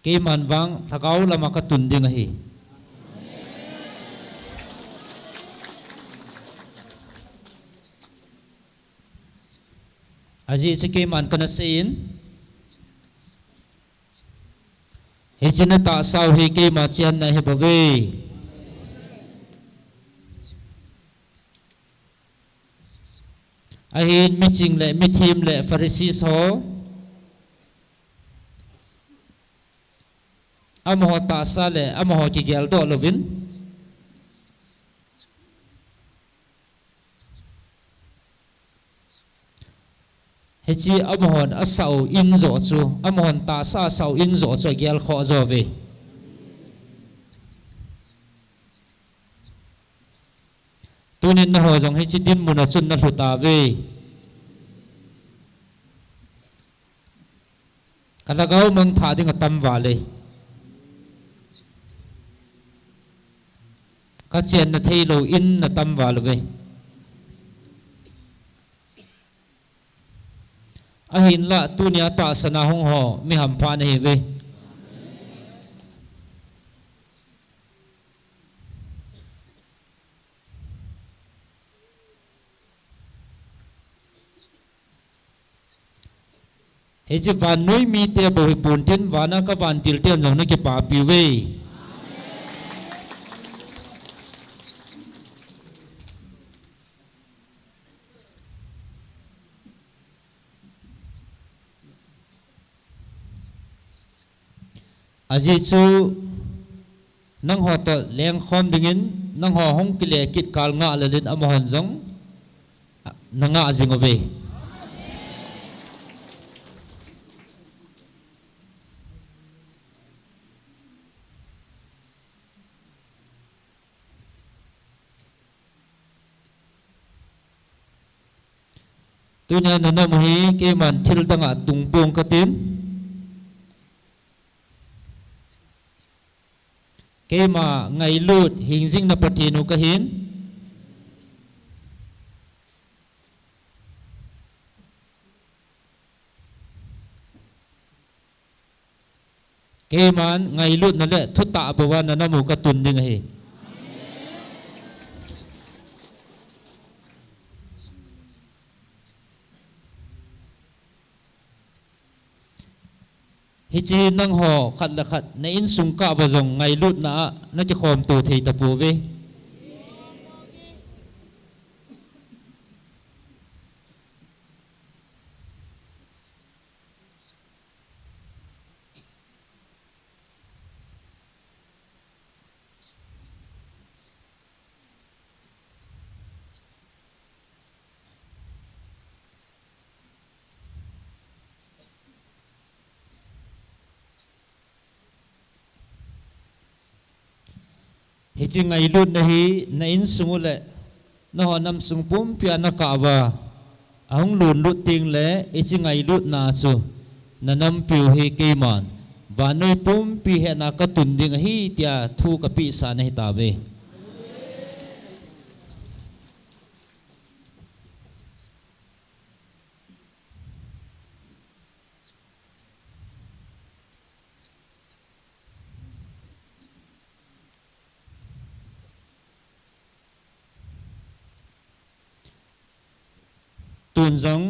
keiman vang lhagao lama ka tun ding ahi. Ajeh chu keiman kana seiyin, hiche na tahsa u hi keima chenna ahi bouve. Ahin miching le mithem le Pharisees ho, amaho tahsa le amaho kigeldoh louvin, Hiche amahon asah u in joh chu, amahon tahsa asah u in joh chu agel khoh jo ve. Tunin nangho jong hiche dinmun a chun nalhut tauve. Ka lhagao mangthah ding atam val e. Ka chenna theilou in atam val uve. Ahinlah tunia tahsan a hung ho mi hampha nahiuve. Hiche vannoi mite bou hipon tin, vana ka vantil ten jong nakipapi uve. Ajeh chu nangho toh lengkhom dingin, nangho hung kile kit kal ngah lelin amahon jong nangah jing uve. Tunia nanam u hi keiman thil danga tungpong katin. Keima ngailut hingjingna Pathen u kahin. Keiman ngailutna le thutah bou a nanam u katun ding ahi. Hiche nangho khat le khat na insung kah uva jong ngailutna a nakikhomto thei tapouve. Hiche ngailutna hi na insung u le nangho namsung pumpia nakah uva ahung lunlut teng le, hiche ngailutna chu nanampiu hi keiman vannoi pumpi hetna katun ding ahi tia thu kapehsah nahi tauve. Tun jong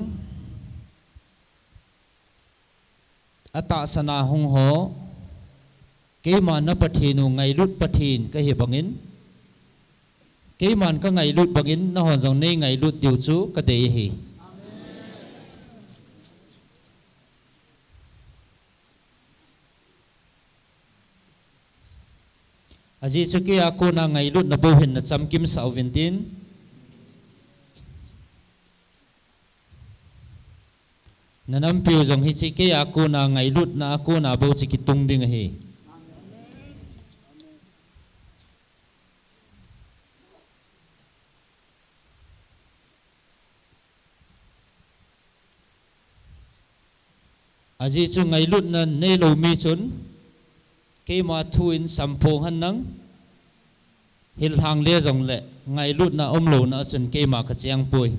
atahsan a hung ho, keiman na Pathen u ngailut Pathen kahi bangin, keiman kangailut bangin nahon jong neingailut diu chu kadei ahi. Ajeh chu keia kona ngailutna bou hin nachamkimsah uvin tin. Nanampiu jong hiche keia kona ngailutna a kona bou chu kitung ding ahi. Ajeh chu ngailutna neilou mi chun keima thu in samphong hen lang, hillhang le jongle ngailutna umlouna a chun keima kacheng poi.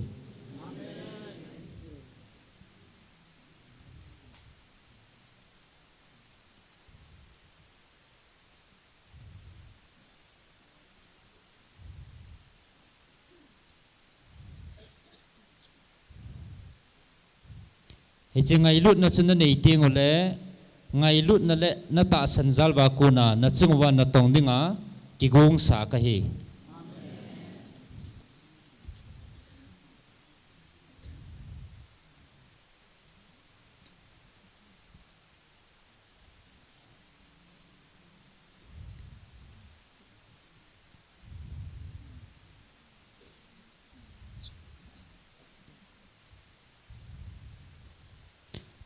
Hiche ngailutna chu nanei teng ule, ngailutna le natahsan jal uva kona nachung uva natong dinga kigongsa kahi.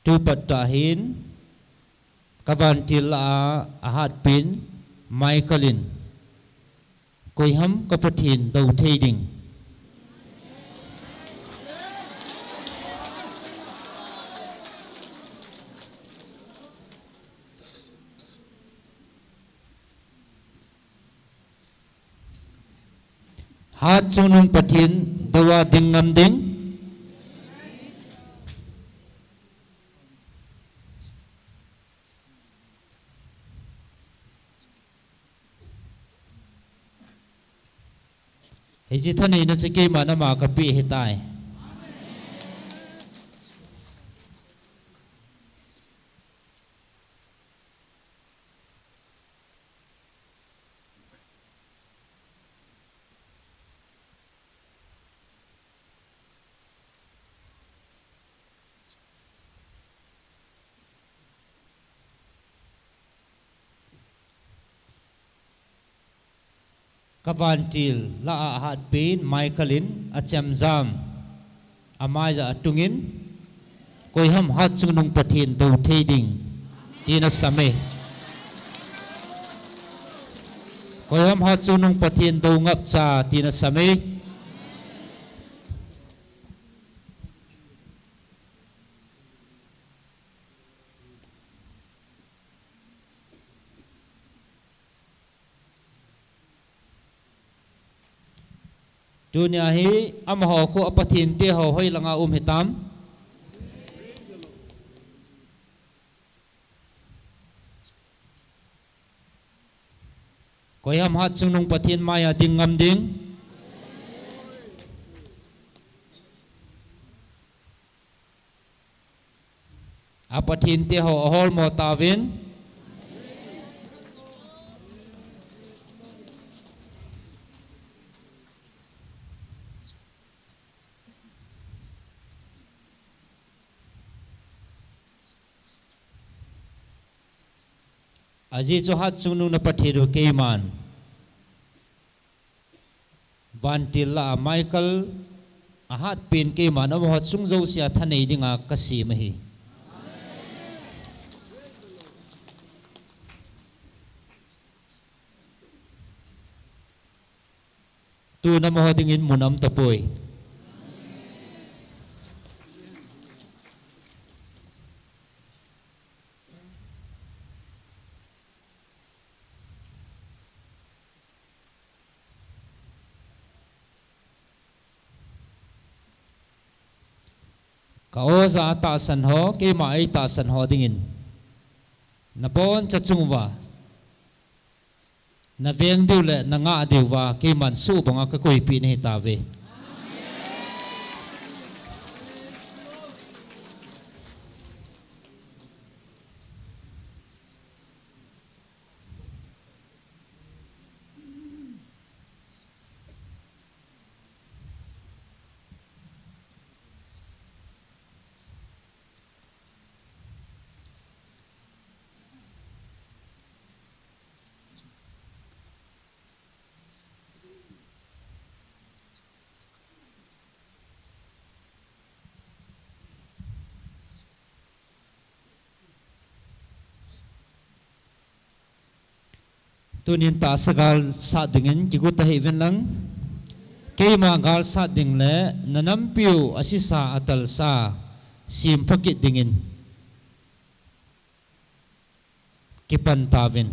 Tupat tah hin, ka vantil a, ahatpen Michael in, "Koiham ka Pathen dou thei ding?" Hat chungnung Pathen dou a ding ngam ding? Hiche thaneina chu keiman ama kapeh ahitai. Ka vantil lah a ahatpen Michael in achemjam, amai a atungin, "Koiham hat chungnung Pathen dou thei ding?" tin asam e. "Koiham hat chungnung Pathen dou ngapcha?" tin asam e. Tunia hi amaho khu a Pathen te ho hoilanga um hitam? Koiham hat chungnung Pathen maiya ding ngam ding? A Pathen te ho aholmo tauvin. Ajeh chu hat chungnung na Pathen u keiman, vantil lah a Michael ahatpen keiman amaho chung jousea thanei dinga kasem ahi. Tun amaho dingin mun aum tapoi. Ka oja tahsan ho, keima eitahsan ho dingin, naboncha chung uva naveng diu le nangah diuva keiman suhbanga kakoipeh nahi tauve. Tunin tahsa galsat dingin kigot tahih uvin lang. Keima galsat ding le nanampiu asisa atalsa sempha kit dingin kipan tauvin.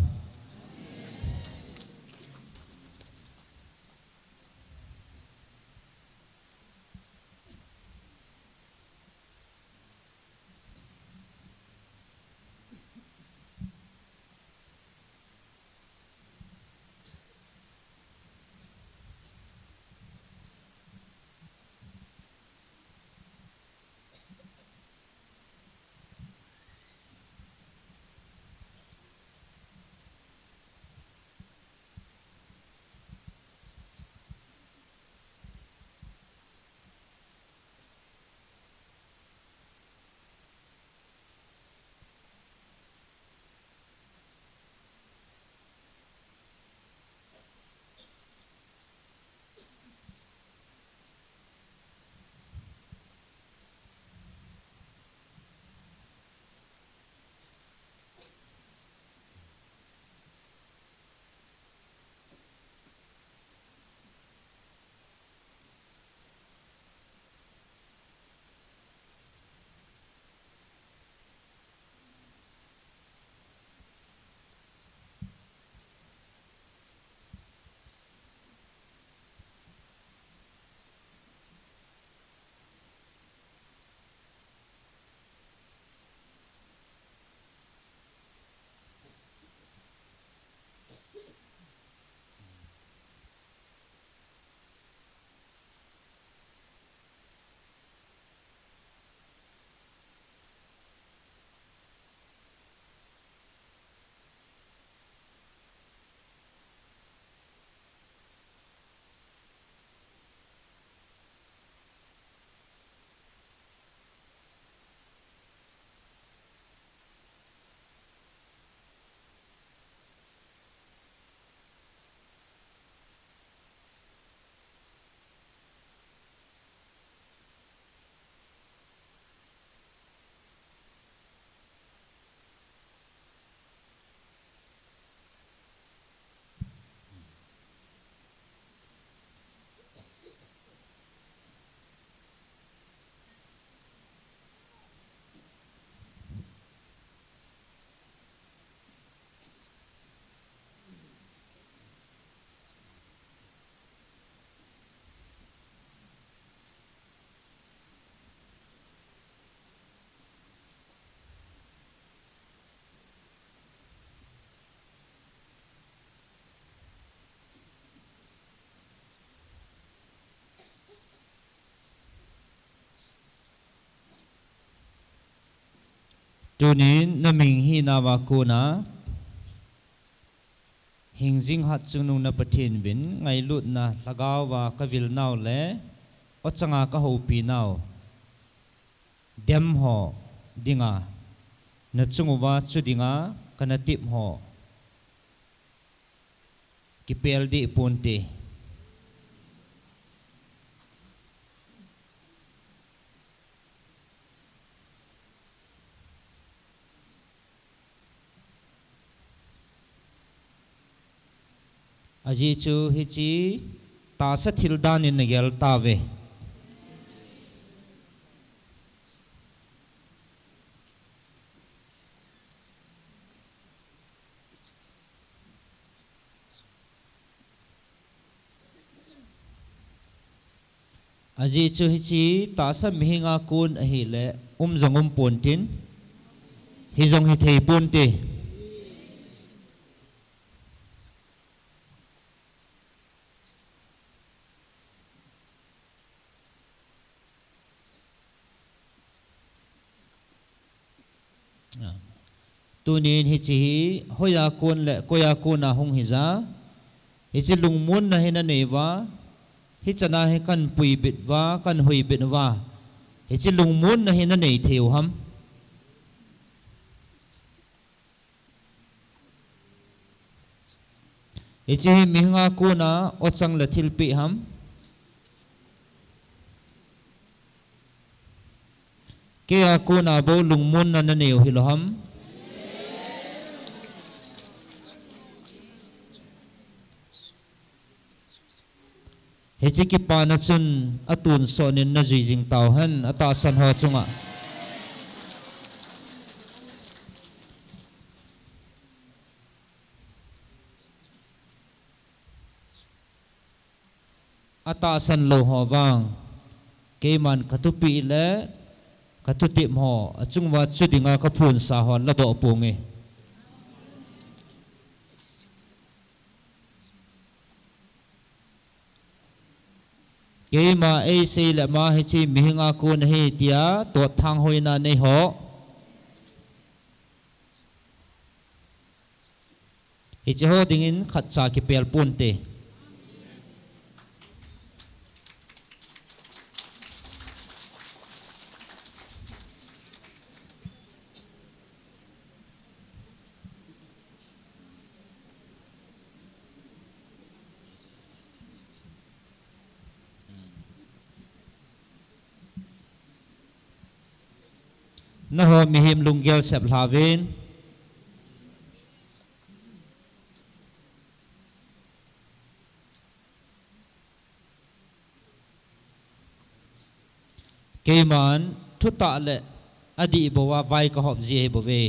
Tunin na ming hinauva kona, hingjing hatchungnung na Pathen uvin, ngailutna lhagaova ka vil nau le, ochanga ka houpi nau, dem ho dinga, na chung uva chu dinga, ka na tep ho kipel deh ponte. Ajeh chu hiche tahsa thil danin na gel tauve. Ajeh chu hiche tahsa mihinga kon ahile, um jong um pontin, hi jong hi thei ponte. Tunin hiche hi, hoiya kon le koiya kona hung hija, hiche lungmonna hi na nei uva, hichana hi kan puibit uva, kan huibit uva, hiche lungmonna hi na nei thei u ham? Hiche hi mihinga kona ochang le thilpeh ham? Keia kona bou lungmonna na nei u hilou ham? Hiche kipana chun atonsot in na jui jing tauhen, atahsan ho chunga. Atahsan lou ho vang, keiman ka thupeh le ka thutep ho, achung uva chu dinga ka phonsa ho ladoh ponge. Keima eisei le ama hiche mihinga kon ahi tia totthang hoina nei ho, hiche ho dingin khatcha kipel ponte. Nangho mihem lunggel sep lhauvin. Keiman thutah le adih bouva vai kahop ji ahibouve.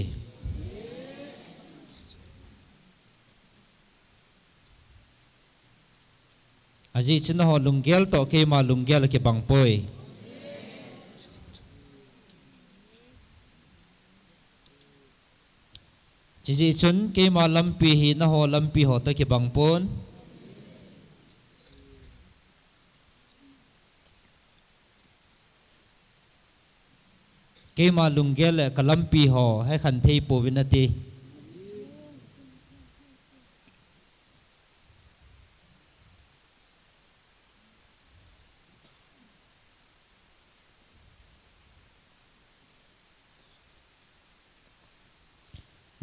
Ajeh chu nangho lunggel toh keima lunggel akibang poi. Chujeh chun keima lampi hi nangho lampi ho toh kibang pon. Keima lunggel le ka lampi ho hekhen thei pouvin ati.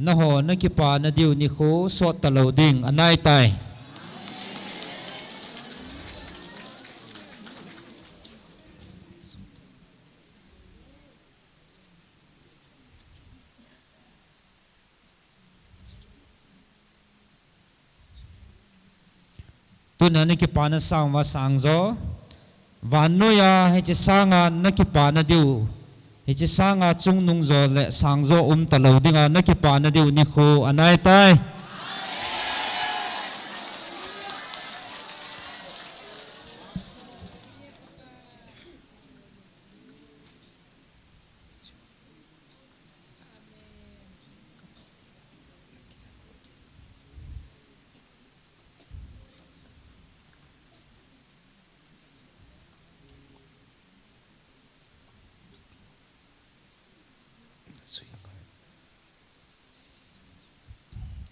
Nangho nakipana diu nikho sot talou ding anaitai. Tuna nakipana sang uva sangjo. Vannoiya hiche sanga nakipana diu, hiche sanga chungnung jo le sangjo um talou dinga nakipana diu nikho anaitai.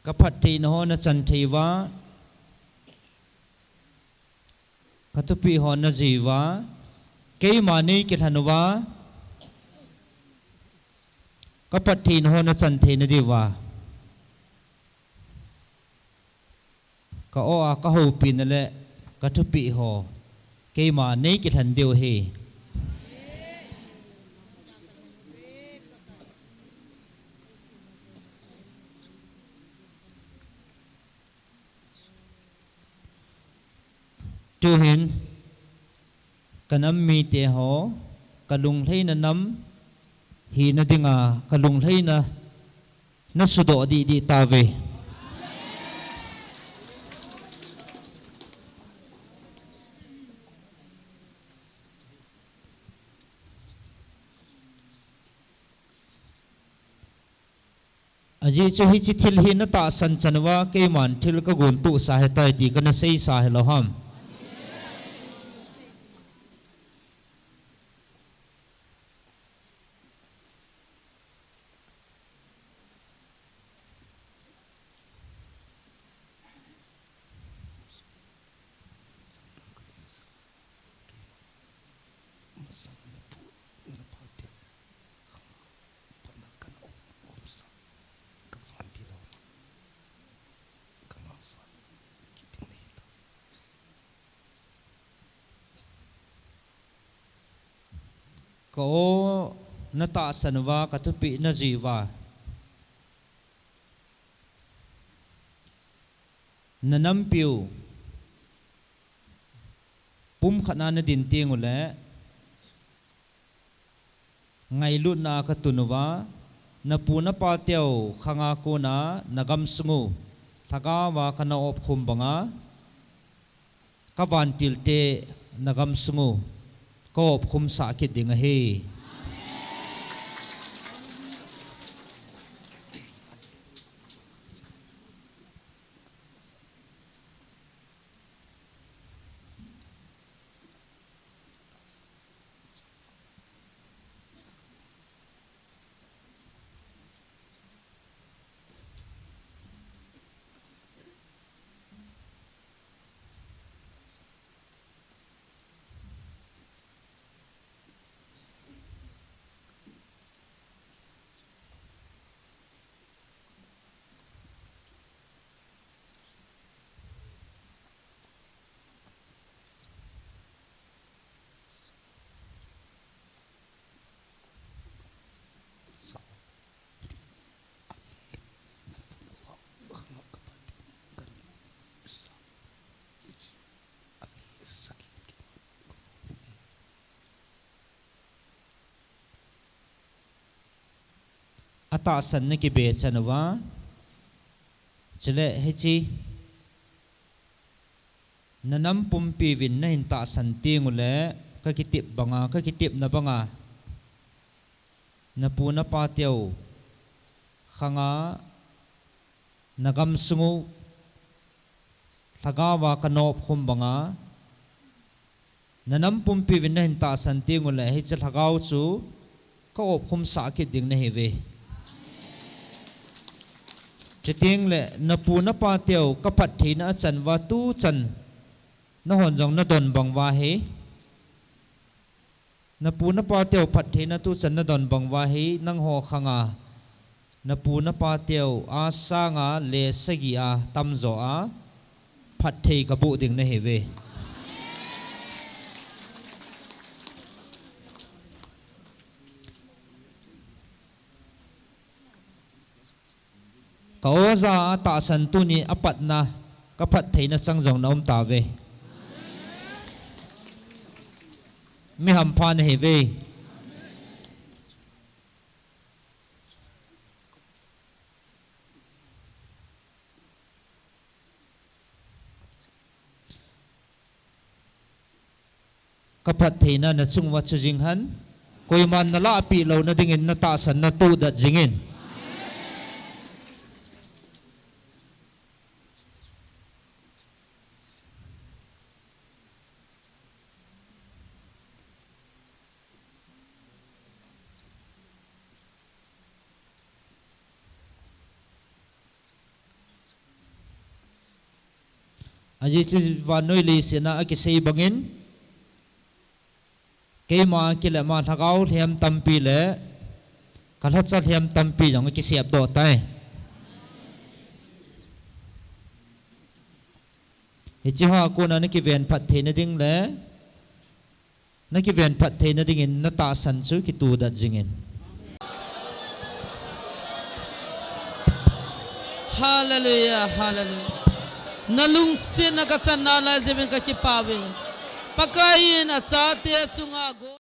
Ka phattheina ho na chan thei uva, ka thupeh ho na jui uva, keima nei kilhen uva, ka phattheina ho na chan theina diuva, ka aw a ka houpina le ka thupeh ho keima nei kilhen diu ahi. Tuhin ka nam mite ho, ka lunglhaina nam hina dinga ka lunglhaina na sudoh dihdih tauve. Ajeh chu hiche thil hi na tahsan chan uva keiman thil ka gontohsa ahitai ti kana seisa hilou ham. Ka aw na tahsan uva, ka thupeh na jui uva, na nampiu pumkhat na na din tengule, ngailutna ka tun uva, na pu na pa teu khanga kona na gamsung u lhagaova kana opkhum banga, ka vantilte na gamsung u ka opkhumsah kit ding ahi. Atahsan na kibe chan uva, chule hiche na nam pumpiuvin na hin tahsan tengule, ka kitep banga, ka kitepna banga, na pu na pa teu khanga na gamsung u lhagaova kana opkhum banga, na nam pumpiuvin na hin tahsan tengule, hiche lhagao chu ka opkhumsah kit ding nahiuve. Chutengle na pu na pa teu ka phattheina achan uva tuchan nahon jong na don bang uva hi, na pu na pa teu phattheina tuchan na don bang uva hi, nangho khanga na pu na pa teu a sanga le sagi a tamjo a phatthei ka boh ding nahiuve. Ka oja a tahsan tuni apatna ka phattheina chang jong na um tauve. Mi hampha nahiuve. Ka phattheina na chung uva chu jing hen, koiman na lahpeh louna dingin na tahsan na tohdat jingin. Ajeh chu vannoi leiset a akisei bangin, keima kile ma lhagao lhem tampi le kalhacha lhem tampi jong akisep doh tai. Hiche hoa kona nakiven phat theina ding le nakiven phat theina dingin natahsan chu kitudat jingin. Hallelujah, hallelujah. Nalungsetna kachan nalai jeh uvin kakipah uve. Pakai in achate chunga go